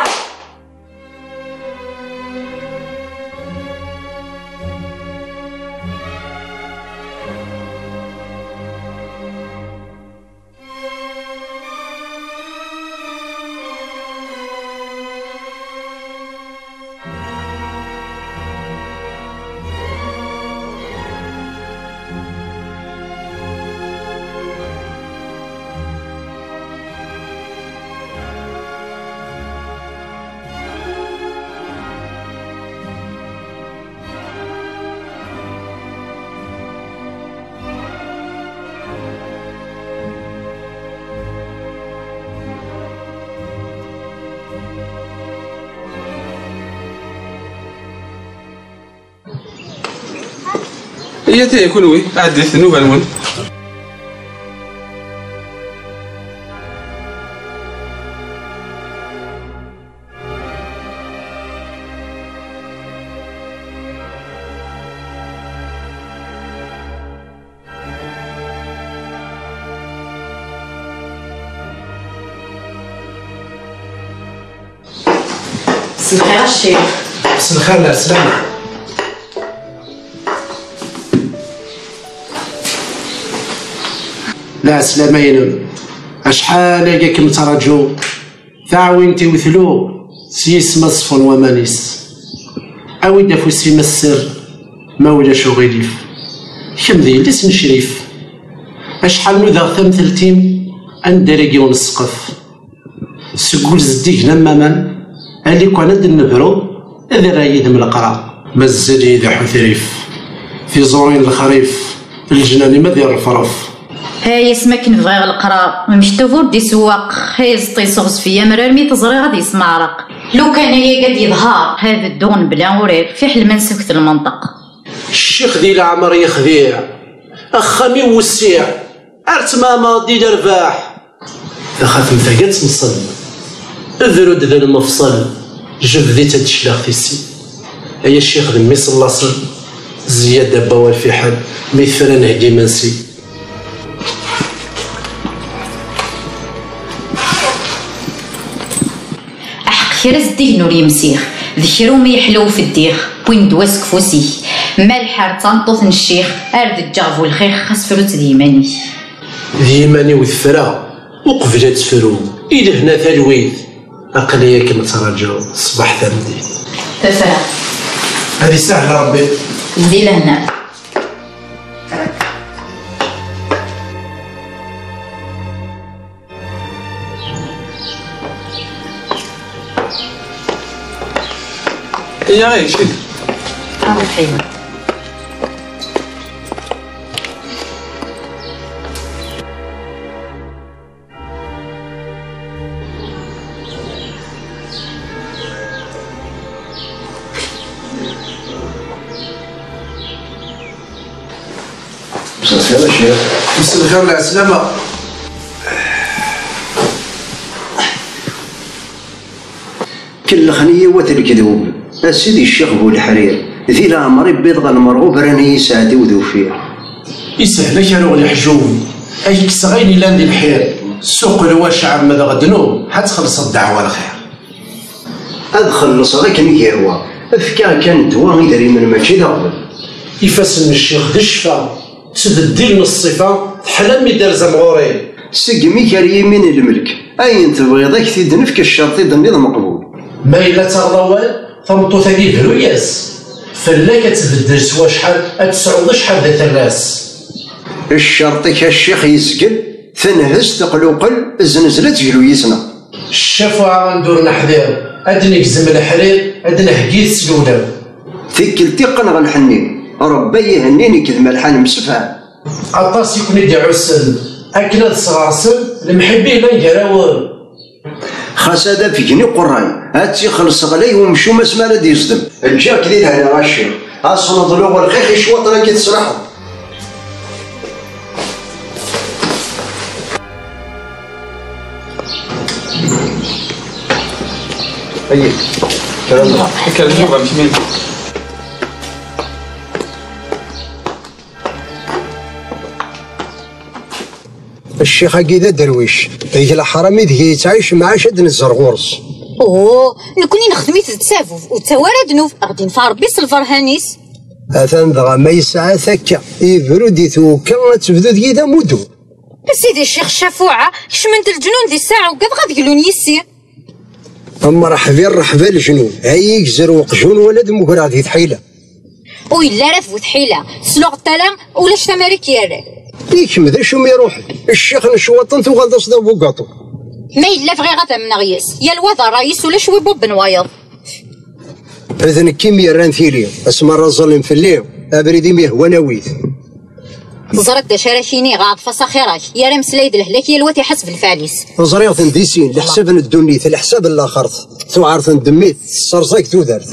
Iyyat ihi kunwi, ɛeddit nnuba-nwen. S lxir a ccix. S lxir, lɛeslama. Lɛeslama-inem. Acḥal aya kem-ttṛaǧuɣ. Taɛwint-iw tlu s yisem ad ṣfun waman-is. Awi-d afus-im a sser, ma ulac uɣilif. Kemm d yelli-s n Crif. Acḥal nudaɣ tamtelt-im, anda ara yiwen ssqef. Seg ul zeddigen am waman, a lukan ad d-nebru, ad irra yid-m leqrar. Mazal-iyi d aḥutrif, tiẓurin lexrif, leǧnan-im ad irrefref. Ay asmi akken bɣiɣ leqrar, mekṭub ur d-isewwaq, ay ẓeṭṭ yesseɣzef-iyi amrar mi t-ẓriɣ ad yesmeɛreq. Lukan ayagi ad yeḍher, ad dduɣ mebla urar, fiḥel ma nsuket lmenṭeq. Ccix di leɛmer yexdiɛ, axxam-iw wessiɛ, ar tmeɛmer di lerbaḥ. Taxatemt-agi ad temṣel, bru-d d lmefṣel, jebd-itt ad d-claɣ tissi. Ay a ccix d mmi-s n laṣel, Ziyad d abba-w a lfiḥel, mi tefra nheggi imensi. Aḥeqq kra zeddigen ur yemsiɣ, d kra umi yeḥla ufeddiɣ, wwin ddwa seg ufus-ik. Malḥa d tameṭṭut n ccix, ar d ǧǧeɣ bu lxix, xas fru-tt d yiman-ik. D yiman-iw tefra, uqbel ad tefru, i lehna talwit, aql-i ad kem-ttṛaǧuɣ ṣṣbeḥ tameddit. Tefra. Ad isahel Ṛebbi. Di lehna. Iyya, icit. Ṛuḥ-iyi. مساء الخير يا شيخ. مساء الخير، العسلامة. Kellxen-iyi wat lekdub, a sidi ccix bu leḥrir, di leɛmer i wwiḍ ɣer lmerɣub rran-iyi sseɛd-iw d uffir. Isehla-k a ruɣ leḥjub, a k-kkseɣ ayen illan di lḥir, suqel wa cɛemmed ɣ ddnub, ad txellṣeḍ ddeɛwa lxir. Ad xellṣeɣ akken i yehwa, efk-aɣ kan ddwa idrimen mačči d aɣbel. Ifassen n ccix d ccfa, ttbeddilen ṣṣifa, teḥla mi d-terzam ɣur-i. Segmi gar yimi n lmelk, ayen tebɣiḍ ad k-t-id-nefk, ccerṭ i d-tenniḍ meqbul. Ma yella ttaɣeḍ awal, tameṭṭut-agi bru-yas. Fell-ak ad tbeddel s wacḥal, ad tesɛuḍ acḥal d aterras. Ccerṭ-ik a ccix yezgel, tanhest teqluqel, zznezla tgelu yis-neɣ. Ccafuɛa anda ur neḥdir, ad d-negzem leḥrir, ad d-nheggi s lewlaf. Tikkelt iqqen ɣer lḥenni, Rebbi ihenni nekk d Malḥa nemsefham. Aṭas i ken-id-iɛussen, akken ad sɣersen lemḥibba yellan gar-awen. Xas ad afgen iqerray, ad tt-ixelleṣ ɣlay umcum asmi ara d-yeẓdem. Ǧǧiɣ-k di lehna a ccix, ad s-neḍlu lxiq i ccwaṭen-agi tesraḥeḍ. Ayi, kra n lɣerb. Ḥekker nnuba mekmin. Ccix-agi d aderwic, deg leḥram ideg yettɛic mɛac ad d-nezzer ɣur-s. Oh, nekkni nexdem-it d ttbub, ur d-tawi ara ddnub, a ɣ-d-infa Rebbi s lberhan-is. Atan dɣa ma yesɛa takka, ibru-d i twekka ad tebdu deg-i d amuddu. A sidi ccix ccafuɛa, kecmen-d leǧnun di ssaɛa ugadeɣ ad glun yis-i. Mreḥbi rreḥba leǧnun, ay igzer uqjun wala d mugraɣ di tḥila. Ur yelli ara d bu tḥila, tesluɣ tala, ulac tamara i k-yerran. I kemm d acu mi ruḥen? Ccix n ccwaṭen tuɣal d asdaw bugaṭu. Ma yella bɣiɣ ad amneɣ yes, yal wa d ṛṛay-is, ulac wi bubben wayeḍ. D nekk i m-yerran tili, asma ara ẓẓallen fell-i, abrid i m-yehwan awi-t. Teẓriḍ d acu ara k-iniɣ, ɛḍef-as axir-ak, yerra ameslay d lehlak, yal wa t-iḥaseb lfeɛl-is. Ẓriɣ-ten di sin, leḥsab n ddunit, leḥsab n laxert, tuɛert n ddemmit, tesserẓag tudert.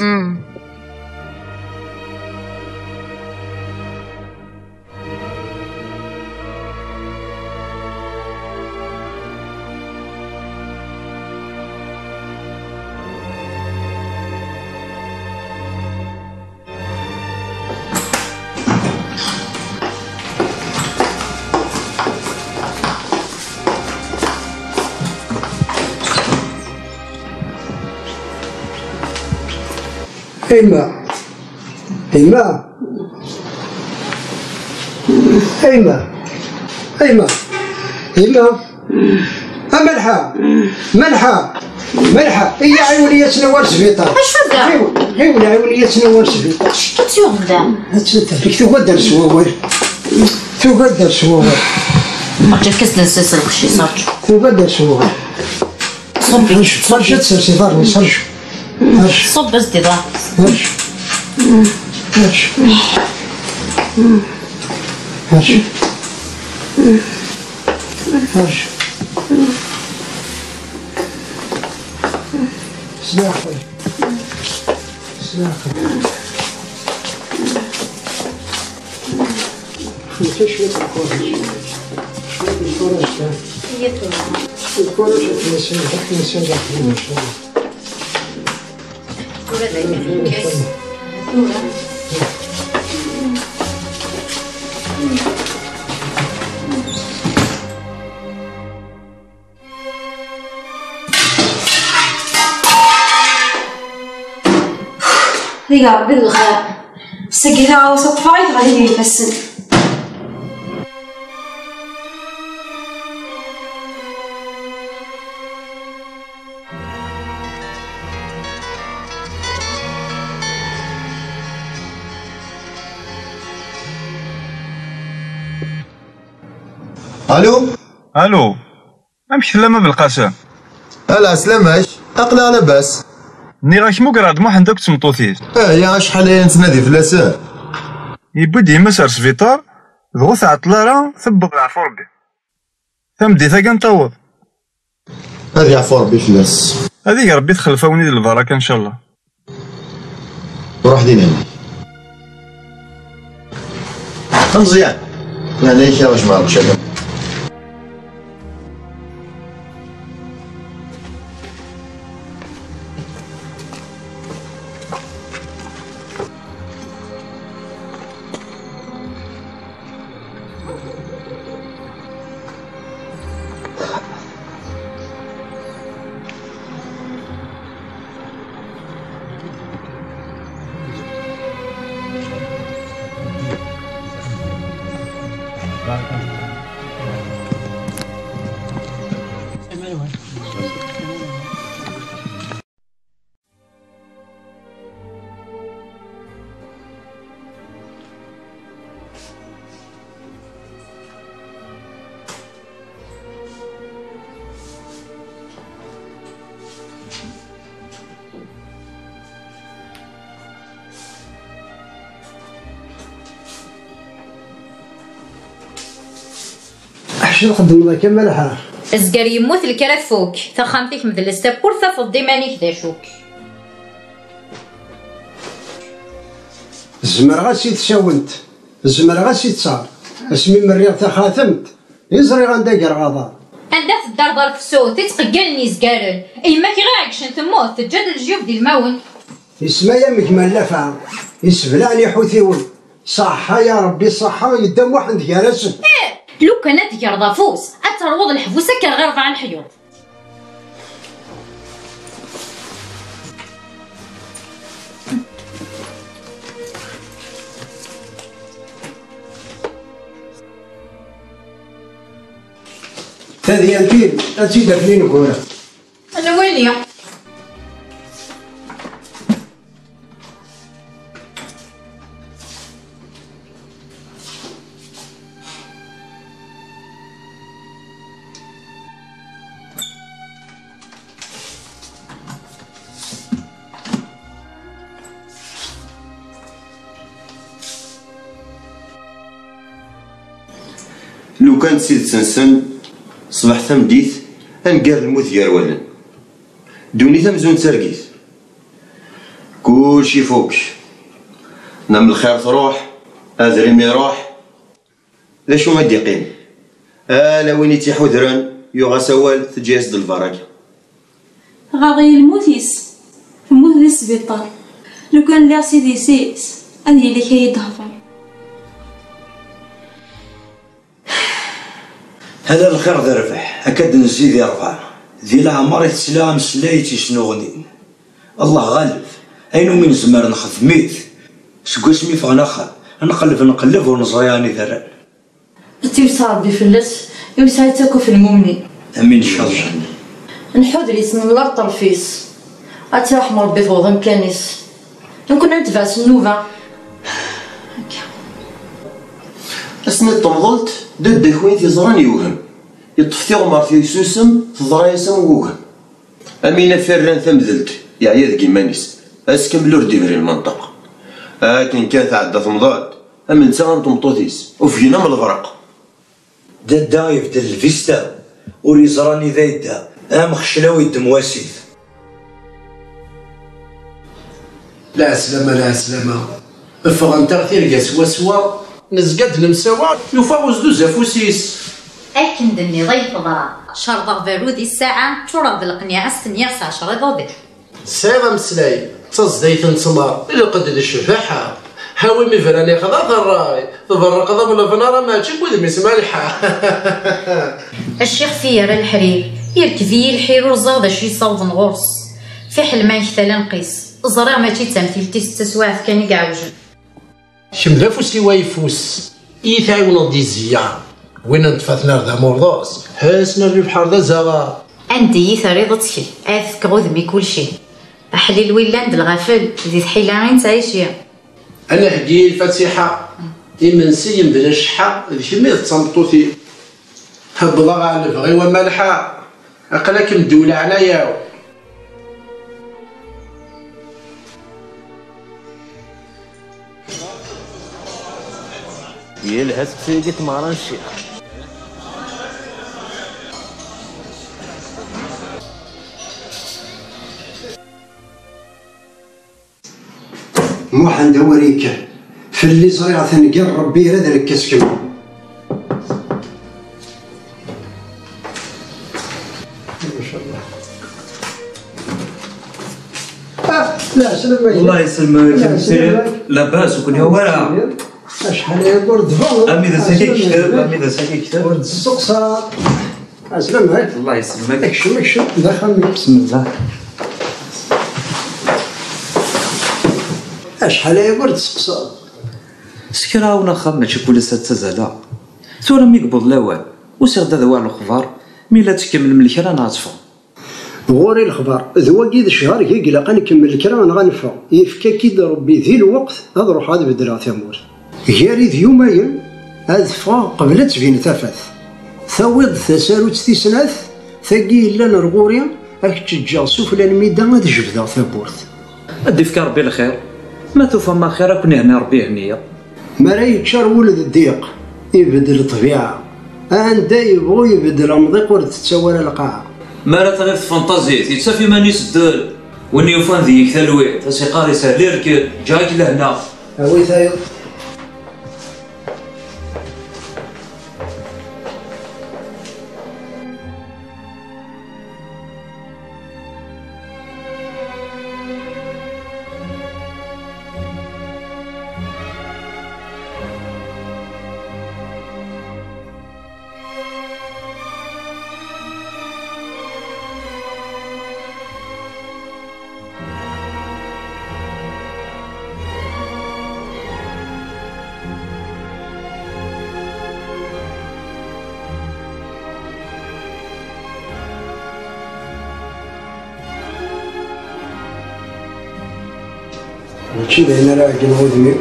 Ayma, ayma, ayma, ayma, ayma. A Malḥa! Malḥa! Malḥa! Iyya, ɛiwen-iyi ad tt-nawi ɣer sbiṭar. Acu da? Ɛiwen, ɛiwen, ɛiwen-iyi ad tt-nawi ɣer sbiṭar. Acu tuɣ da? Ad tt-, tugi ad d-ters wawal. Tugi ad d-ters wawal. Rǧu, efk-as-d nsers lqecc-is, rǧu. Tugi ad d-ters wawal. Ṣubb, rǧu, ṣubb. Rǧu ad tsers iḍarren-is, rǧu. Rǧu. Ṣubb-as-d iḍarren-is. Rǧu. Rǧu. Rǧu. Rǧu. Sla axir. Sla axir. Netta cwiṭ n lkuraj. Cwiṭ n lkuraj kan. Iya tura. Lkuraj akken nsan, akken nsan daxel, ma sha Allah. Tura d akken nekkat. Tura. Ay Ṛebbi d lxir. Seg taɣawsa ṭṭfeɣ-it ɣer yid ifassen. Alu? Alu? Amek tellam a Belqasem? Ala, slama-k, aql-aɣ labas. Nniɣ-ak mugreɣ-d Muḥend akked tmeṭṭut-is. Ah ya, acḥal aya nettnadi fell-asen. Yewwi-d yemma-s ar sbiṭar, dɣa ur tɛeṭṭel ara, tewweḍ leɛfu Rebbi. Tameddit-agi ad n-taweḍ. Ad yeɛfu Rebbi fell-as. Ad ig Rebbi txelfawen-id lbaraka, ncallah. Ruḥ din hini. A Meẓyan, leɛnaya-k, a jemɛeɣ-d cagam. Aḥci txeddmeḍ akka, Malḥa? Azger yemmut, lkra tfuk. Taxxamt-ik medlet tawwurt, tafeḍ-d iman-ik d acu-k. Zemreɣ-as i tsawent, zemreɣ-as i ttar. Asmi m-rriɣ taxatemt, i ẓriɣ anda greɣ aḍar. Anda tedder ḍer tefsut, i ttqeggalen yezgaren. Yemma-k ɣiɣ ɛeggcen temmut, teǧǧa-d lejyub d ilmawen. Isma-yam gma llafa, isblaɛen iḥutiwen. Ṣaḥḥa ya Rebbi, ṣaḥḥa, yedda Muḥend gar-asen. Eh! Lukan ad d-greḍ afus, ad terwuḍ leḥbus akka ɣer rebɛa leḥyuḍ. Tadyant-in ad tt-id-afen ineggura. Ad nwali. Lukan d tidet-nsen, ṣṣbeḥ tameddit, angar lmut gar wallen. Ddunit amzun d targit. Kulci ifuk. Nam lxir truḥ, adrim iruḥ. D acu i d-iqqim? Ala win i tt-iḥudren, yuɣ-as awal, teǧǧa-yas-d lbaraka. Tɣaḍ-iyi lmut-is, temmut di sbiṭar. Lukan lliɣ s idis-is, ad yili k-iyi-d-hḍer. Ala lxir d rrbeḥ, akka d-nezzi di ṛebɛa. Di leɛmer i tesla ameslay i tt-yesnuɣnin. Allah ɣaleb, ayen umi nezmer nexdem-it. Seg wasmi ffɣen axxam, nqelleb nqelleb ur neẓri anida rran. Ad tiwes Ṛebbi fell-as, ur nesɛi d takuf n lmumnin. Amin, ncallah. Nḥuder-itt, nella ṭṭerf-is. Ad tt-iṛḥem Ṛebbi, tewweḍ amkan-is. Nekkni ad netbeɛ s nnuba. Ass-nni n temḍelt, dadda-k win t-iẓran yewhem. Yeṭṭef tiɣmert yessusem, teḍra-yas am wugem. Am win afirran tamdelt, yeɛya deg iman-is. Ass kamel ur d-ibri lmenṭeq. Akken kan tɛedda temḍelt, am netta am tmeṭṭut-is, ufgen am lebraq. Dadda ibeddel lvista, ur yeẓra anida yedda, am xeclaw yeddem wasif. Lɛeslama, lɛeslama. Ffɣent-aɣ tirga swaswa. Nezga-d nemsawa, yufa uzduz afus-is. Akken d-nniḍ ay teḍra. Cerḍeɣ berru di ssaɛa, ččureɣ d leqniɛa, stenyaɣ s ɛecra iḍudan. Tesɛiḍ ameslay, d taẓdayt n ttmer, lqedd d ccbaḥa. Hawim ibran ixḍa-t ṛṛay, tberrqeḍ am lebnar am ɛečči n wudem-is Malḥa. A ccix fi yerra leḥrir, yerkeb-iyi lḥir ur ẓriɣ d acu yessawḍen ɣur-s. Fiḥel ma nektal anqis, ẓriɣ mačči d tamtilt-is d taswiɛt kan i iɛewjen. Kemm d afus-iw ayeffus, i yi-tɛiwneḍ di zzeyya. Win n tfaten ar d amurḍus, ḥesn ar lebḥer d azaɣar. Anda i yi-terriḍ ttkel, ad fkeɣ udem i kulci. Aḥlil wi llan d lɣafel, di tḥila i nettɛici. Ad neheggi i lfatiḥa, imensi yemdel acḥa, d kemm i d tameṭṭut-iw. Wwḍeɣ ɣer lebɣi-w a Malḥa, aql-akem ddew leɛnaya-w. Yelha seksu-agi n tmeɣra n ccix. Muḥend, awer yekker. Fell-i ẓriɣ tenger Rebbi ira d nekk askem. Macallah. Ah, lɛeslama-k. Allah yesselmek. Lɛeslama-k. Labas, ur ken-yuɣ wara. Acḥal aya ur d-tbaneḍ. Armi d ass-agi yekteb, armi d ass-agi yekteb. Ur d-tesseqsa. Ɛeslama-k. Allah yesselmek. Kcem, kcem, d axxam-ik. Bismillah. Acḥal aya ur d-tesseqsaḍ. Sekreɣ-awen axxam, mačči kul ass ad ttazzaleɣ. Tura mi yewweḍ lawan, usiɣ-d ad awiɣ lexbar, mi la tkemmlem lekra neɣ ad teffɣem. Ɣur-i lexbar, d wagi d ccher i ilaq ad nkemmel lekra neɣ ad neffeɣ. Yefka-k-id Rebbi di lweqt ad ruḥeɣ ad beddleɣ tamurt. Gar-i d yumayen ad ffɣeɣ qbel ad tbin tafat. Tawiḍ-d tasarut tis snat, tagi yellan ar ɣur-i, ad k-ǧǧeɣ sufella n lmida ad jebdeɣ tawwurt. Ad d-ifk Rebbi lxir. Ma tufam axir, ad ken-ihni Rebbi, ihni-yaɣ. Mi ara yeččar wul d ddiq, ibeddel ṭṭbiɛa. Anda yebɣu ibeddel amḍiq, ur d-tettawi ara lqaɛa. Mi ara tɣib tfenṭazit, yettaf iman-is ddel. Win yufan deg-k talwit, ad s-iqqar isehel irkel, ǧǧiɣ-ak lehna. Awi tayeḍ. Mačči d ayen ara ɛeggneɣ udem-iw.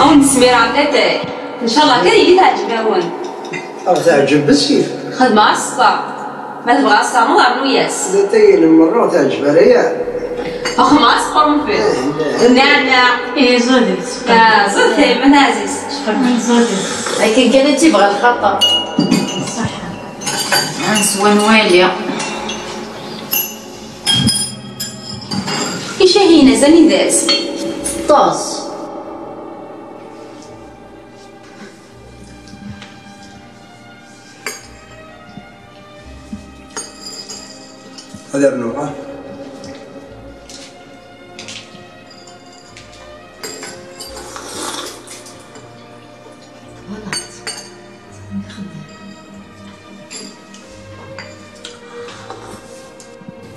Awen-d smireɣ latay. Ncallah kan yili teɛǧeb-awen. Aɣ teɛǧeb bessif. Xedmeɣ-as ṣṣber. Ma tebɣa ṣṣber, rnu-yas. Latay n merra ur teɛǧeb ara ya. Xedmeɣ-as qrunfel. Nneɛneɛ. Ihi ẓudet. Ah, ẓudet ay aytma ɛziz. Ẓudet. Akken kan i tt-ibɣa lxaṭer. Ṣṣeḥḥa. Ad neswa nwali. Icahiyen-a zanida-s? Teṭṭes. Ad rnuɣ, ah.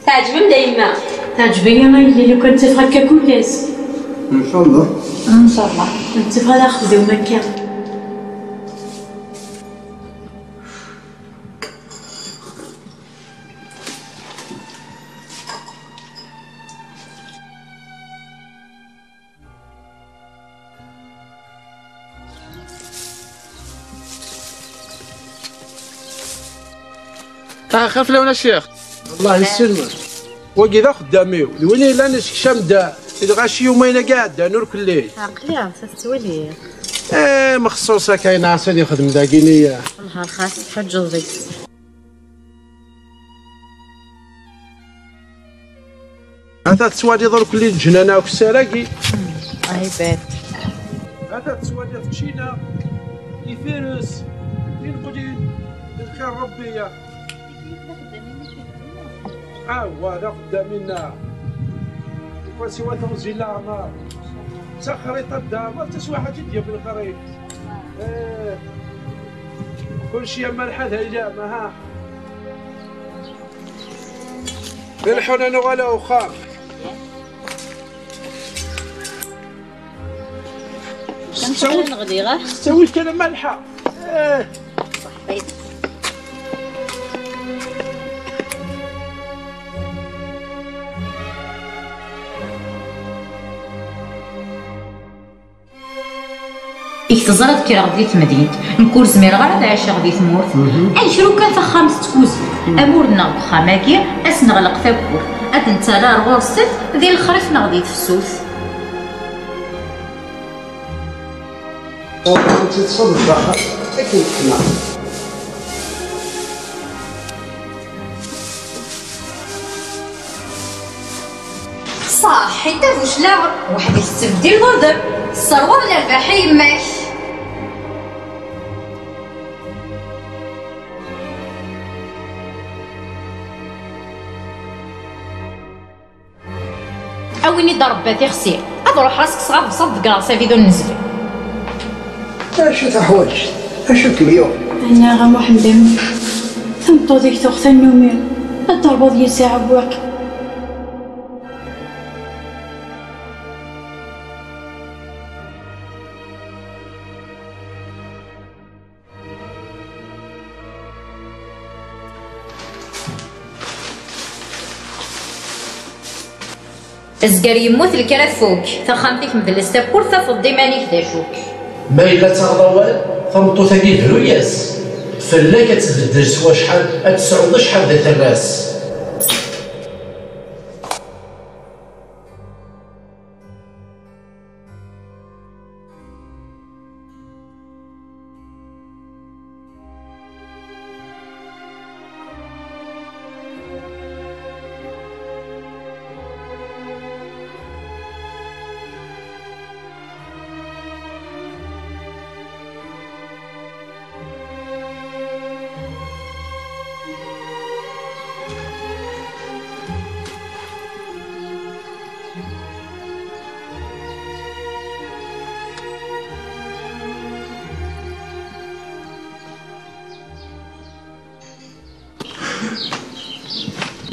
Teɛǧeb-am-d a yemma? Teɛǧeb-iyi a yelli, lukan ttafeɣ akka kul ass. Ncallah. Ncallah. Ttafeɣ ad aɣ-tebdum akka. Ah, xir fell-awen a ccix. Allah yesselmek. Wagi d axeddam-iw. D win yellan isekcam-d lɣaci yumayen-agi iɛeddan ur kelli. Aql-i, tettwaliḍ. Eh, mexṣuṣ akka, yenɛas ad yexdem dagi-nni. Lḥal xas tḥuǧǧeḍ deg-s. Ata tettwaliḍ ur kelli leǧnan akessar-agi. Ay bad. Ata tettwaliḍ ččina, ifires, ineqlin, d lxir Rebbi. Awa, d axeddam-inna. Wa siwa teɣzi n leɛmer. D taxriṭ n leɛmer, d taswiɛt i d-yewwin lxir. Eh, kulci am malḥa d ayla-m, aha. Ilḥun ad nuɣal ar uxxam. Amek ara neɣli, ah? S ttawil kan a Malḥa. Eh. Ik teẓriḍ kkreɣ di temdint, nekk ur zmireɣ ara ad ɛiceɣ di tmurt. Mhm. Amek lukan taxxamt tkuzi? Mhm. Amur-nneɣ deg uxxam-agi, ad s-neɣleq tawwurt, ad d-nettali ar ɣur-s, di lexrif neɣ di tefsut. Ur tent-id-ṣṣubb daxel, akken teḥma. Ṣaḥḥit a bu cclaɣem, weḥd-k tettbeddileḍ udem, tesserwaḍ lerbaḥ i yemma-k. Win i d-rebba tixsi, ad ruḥeɣ ad s-kkseɣ aḍebsi ad ḍeggreɣ s abidun n zzbel. Acu teḥwaǧeḍ? Acu kem-yuɣ? Annaɣ a Muḥend, am tameṭṭut-ik tuɣ tannumi, ad d-terbuḍ yis-i aɛewwiq. Zger yemmut lkra tfuk, taxxamt-ik medles tawwurt tafeḍ-d iman-ik d acu-k. Ma yella ttaɣeḍ awal, tameṭṭut-agi bru-yas. Fell-ak ad tbeddel s wacḥal, ad tesɛuḍ acḥal d aterras.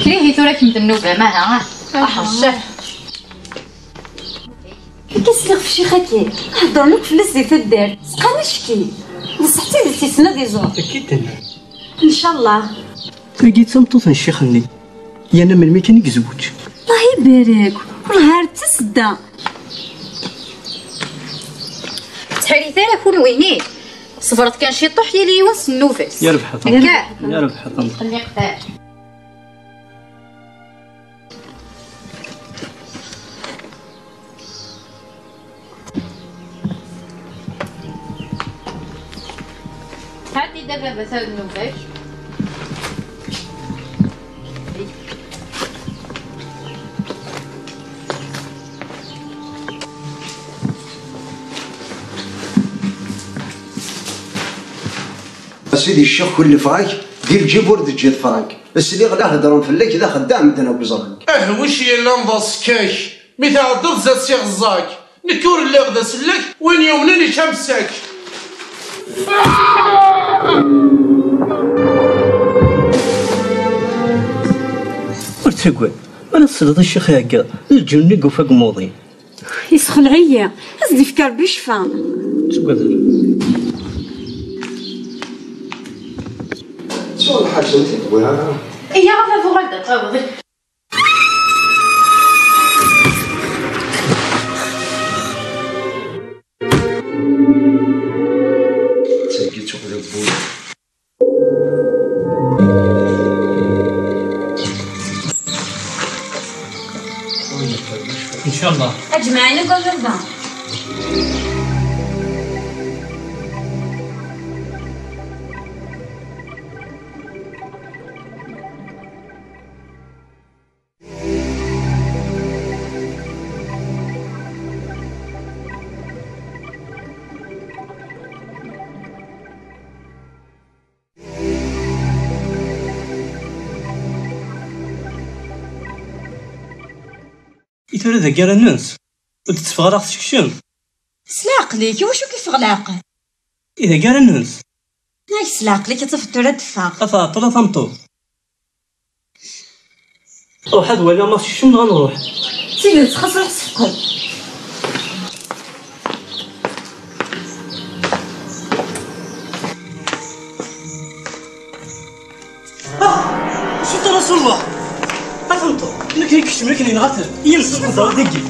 Krihi tura kem d nnuba, maha, ah, aḥeṛcaf. Akka sliɣ f ccix-agi, heddren akk fell-as di taddart, sqan acki. D ṣṣeḥ d tidet yessen ad iẓur. Ncallah. Tagi d tameṭṭut n ccix-nni. Yerna melmi kan i yezweǧ. Allah ibarek, wellah ar d tasedda. Ur ttḥirit ara kunwi-ni. Ṣebret kan ciṭuḥ, yal yiwen s nnuba-s. Yerbeḥ a Ṭameṭ. Akka. Yerbeḥ a Ṭameṭ. Qelliq fad. Hati-d a baba ta d nnuba-k. A sidi ccix, kullfeɣ-ak di lǧib ur d-teǧǧiḍ frank. Sliɣ la heddren fell-ak d axeddaɛ medden akk ẓran-k. Ahwic yellan d aṣekkak, mi tɛeddeḍ zdat-s iɣeẓẓa-k. Nekk ur lliɣ d asellek, win yumnen yečča amsak. Ur ttagad, ma la tesleḍ i ccix ihegga, leǧnun i yufa deg umuḍin. Yessexleɛ-iyi, ad s-d-ifk Rebbi ccfa. Ttagad. Ttuɣ lḥaǧa ur t-id-wwiɣ ara. Iyya a baba uɣal-d ad taweḍ. Tagi tuɣ d abbu. Ncallah. Ajmaɛin akk a baba. I tura dagi ara nens? Ur d-tteffeɣ ara ɣ-tsekcem? S leɛqel-ik, iwacu k-iffeɣ leɛqel? I dagi ara nens? Ay, s leɛqel-ik ad tafeḍ tura ad d-teffeɣ. A tɛeṭṭel a tameṭṭut. Ruḥ ad waliɣ ma tsekcem neɣ ad nruḥ. D tidet, xas ruḥ sefqed. Ah! Sultan Rasulullah! A tameṭṭut, nekk i ikecmen akken yenɣa-ten. Yemsel teẓra digi.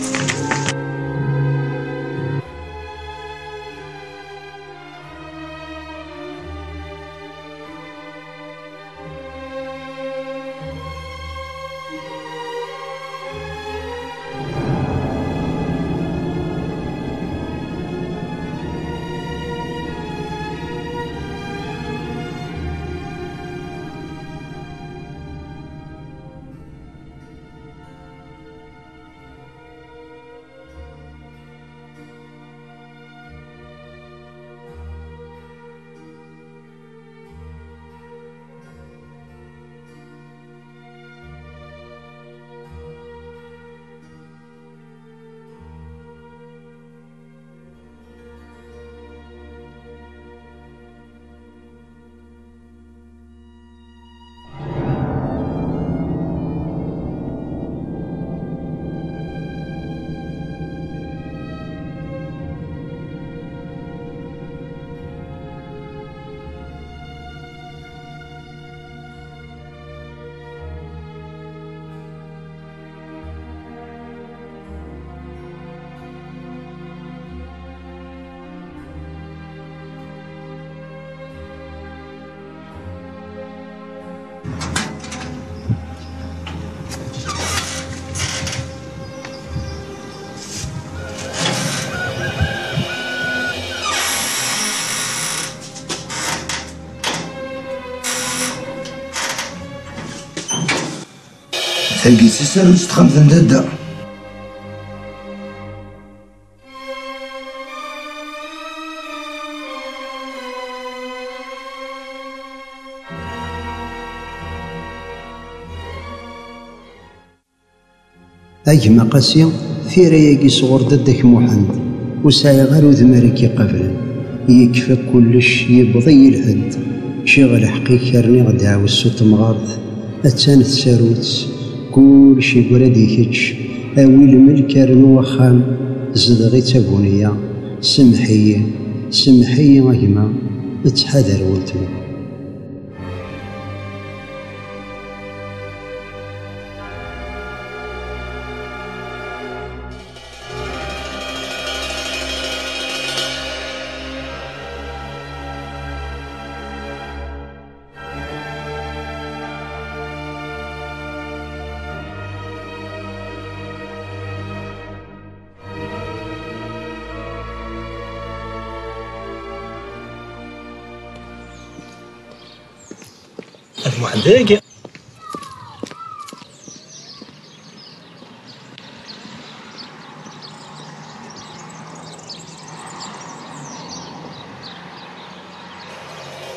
Agi s tasarut texxamt n dadda. A gma Qasi, tira-agi sɣur dadda-k Muḥend, ur sɛiɣ ara udem ara k-iqablen. Yekfa kullec, yewweḍ-iyi lḥedd. Ččiɣ lḥeqq-ik, rniɣ ddeɛwessu n temɣart. Attan tsarut, kullec yeggra-d i kečč. Awi lmelk, rnu axxam, zedɣ-itt a bu nniya. Semmeḥ-iyi, semmeḥ-iyi a gma, ttḥadar weltma. Ad muḥendeg.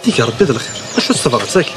Tig Rebbi d lxir. Acu tebɣa-tt-ak?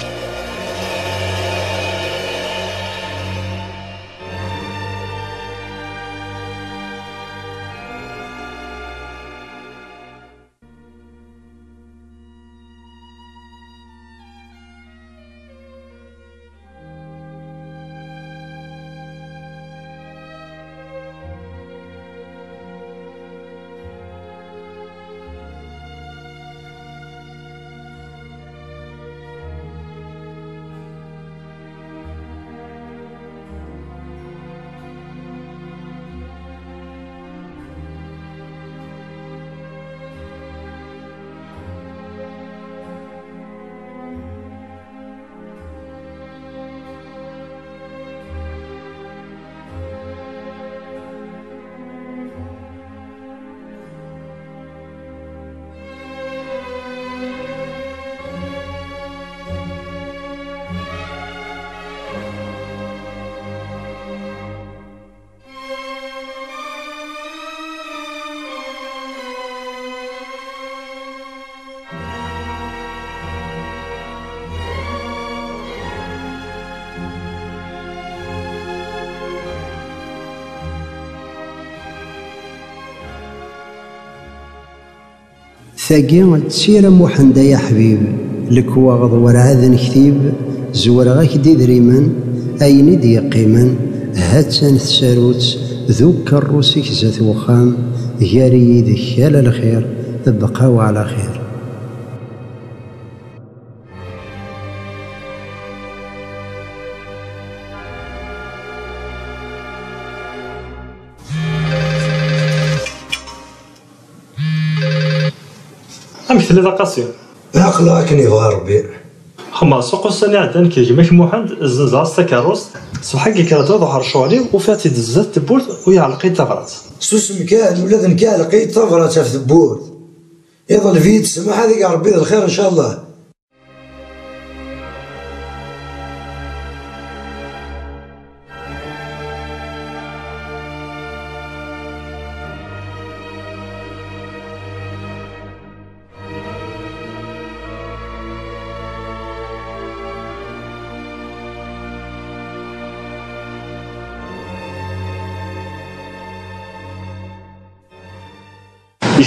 Tagi d tira Muḥend ay aḥbib, lekwaɣeḍ werɛad nektib, zewreɣ-ak-d idrimen, ayen i d-yeqqimen, ha-tt-an tsarut d ukerrus-ik zdat wexxam, gar-iyi d-k ala lxir, bqaw ɛla xir. Amek telliḍ a Qasi? Aql-aɣ akken yebɣa Rebbi. Xemmeɣ ssuq ussan iɛeddan deg gma-k Muḥend, zzenzeɣ-as takerrust. Ṣṣbeḥ-agi kkreɣ-d ad ruḥeɣ ar ccɣel-iw, ufiɣ-tt-id zdat tewwurt u iɛelleq-iyi-d tabrat. Susem kan, ula d nekk iɛelleq-iyi-d tabrat ɣef tewwurt. Iḍleb-iyi-d ssmaḥ, ad ig Rebbi d lxir ncallah.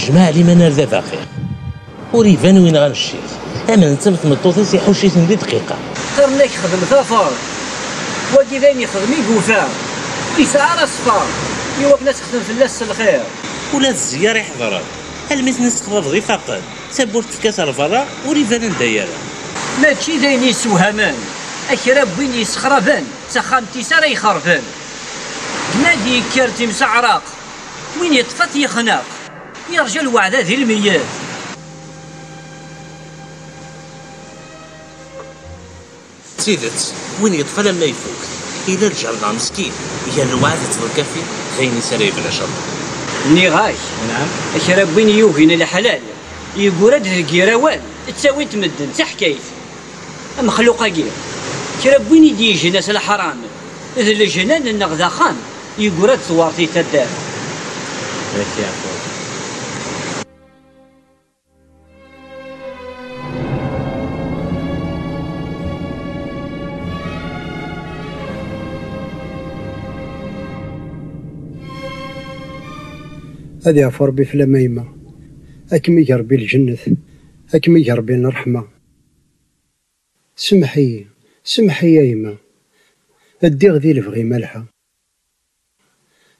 Jmaɛ liman ar d abaqi. Ur iban wi nɣan ccix. Am netta am tmeṭṭut-is iḥucc-iten di dqiqa. Qqaren-ak xdem tafeṛ. Wagi d ayen yexdem i yufa. Ur yesɛi ara ṣṣfa. Iwakken ad texdem fell-as s lxir. Ula d zziyar iḥeḍren. Almi ten-issexḍabeḍ ifaqen. Tawwurt tefka-t ar berra, ur iban anda yerra. Mačči d ayen yessewhamen. A kra n win yessexraben, d taxxamt-is ara ixerben. Ma d-yekker d timseɛraq, win yeṭṭef ad t-yexneq, yerǧa lweɛda di lmeyyet. D tidet, win yeṭṭef alamma ifuk, ila lǧerda meskin, gar lweɛd d tḍekkafi, d ayen-is ara yebna acerreḍ. Nniɣ-ak, a kra n win yugin leḥlal, yeggura-d deg yir awal, ttawin-t medden d taḥkayt. Amexluq-agi, kra n win i d-yejjin ass leḥram, D leǧnan-nneɣ d axxam, yeggra-d tewwert i taddart. Ad yeɛfu Ṛebbi fell-am a yemma. Ad kem-ig Ṛebbi lǧennet. Ad kem-ig Ṛebbi n ṛṛeḥma. Semmeḥ-iyi, semmeḥ-iyi a yemma. Ddiɣ di lebɣi malḥa.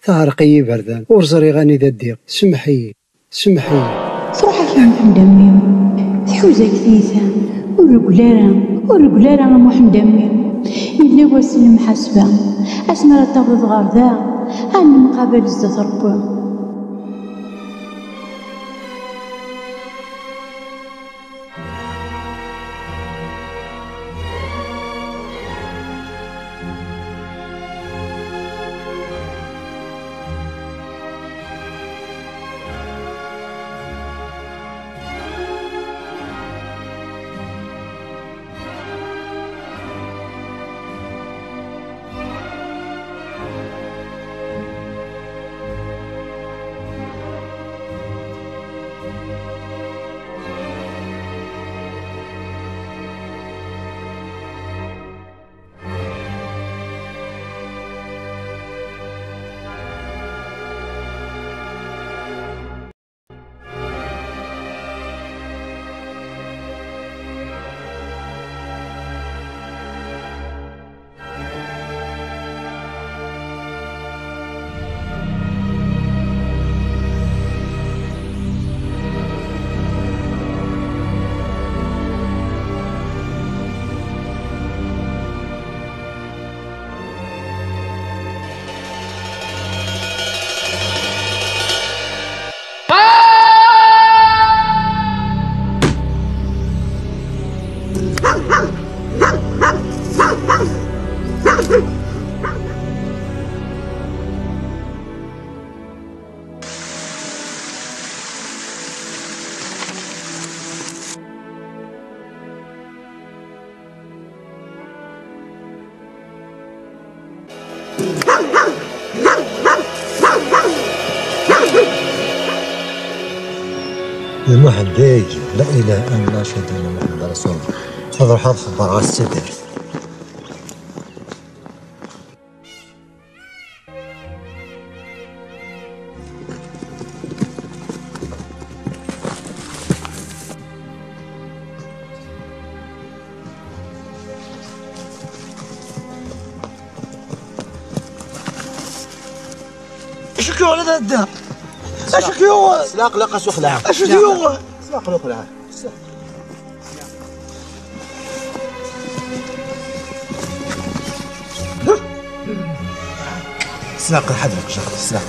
Teɛreq-iyi iberdan, ur ẓriɣ anida ddiɣ. Semmeḥ-iyi, semmeḥ-iyi. Truḥ-ak a Muḥend a mmi, tḥuza-k tiyita. Ur reggel ara, ur reggel ara a Muḥend a mmi. Yella wass n lemḥasba, asmi ara tawḍeḍ ɣer da, ad nemqabal zdat Ṛebbi. D Muḥend ay, la ilaha illallah, ashhadu anna Muḥemmadan rasulullah. Ad ruḥeɣ ad xebbreɣ ɣer s tadart. Acu k-yuɣen a dadda? Acu k-yuɣen? Slaq, laq, asu xelɛa. Acu k-yuɣen? Slaq, laq, xelɛa. Slaq, ḥadreq, slaq.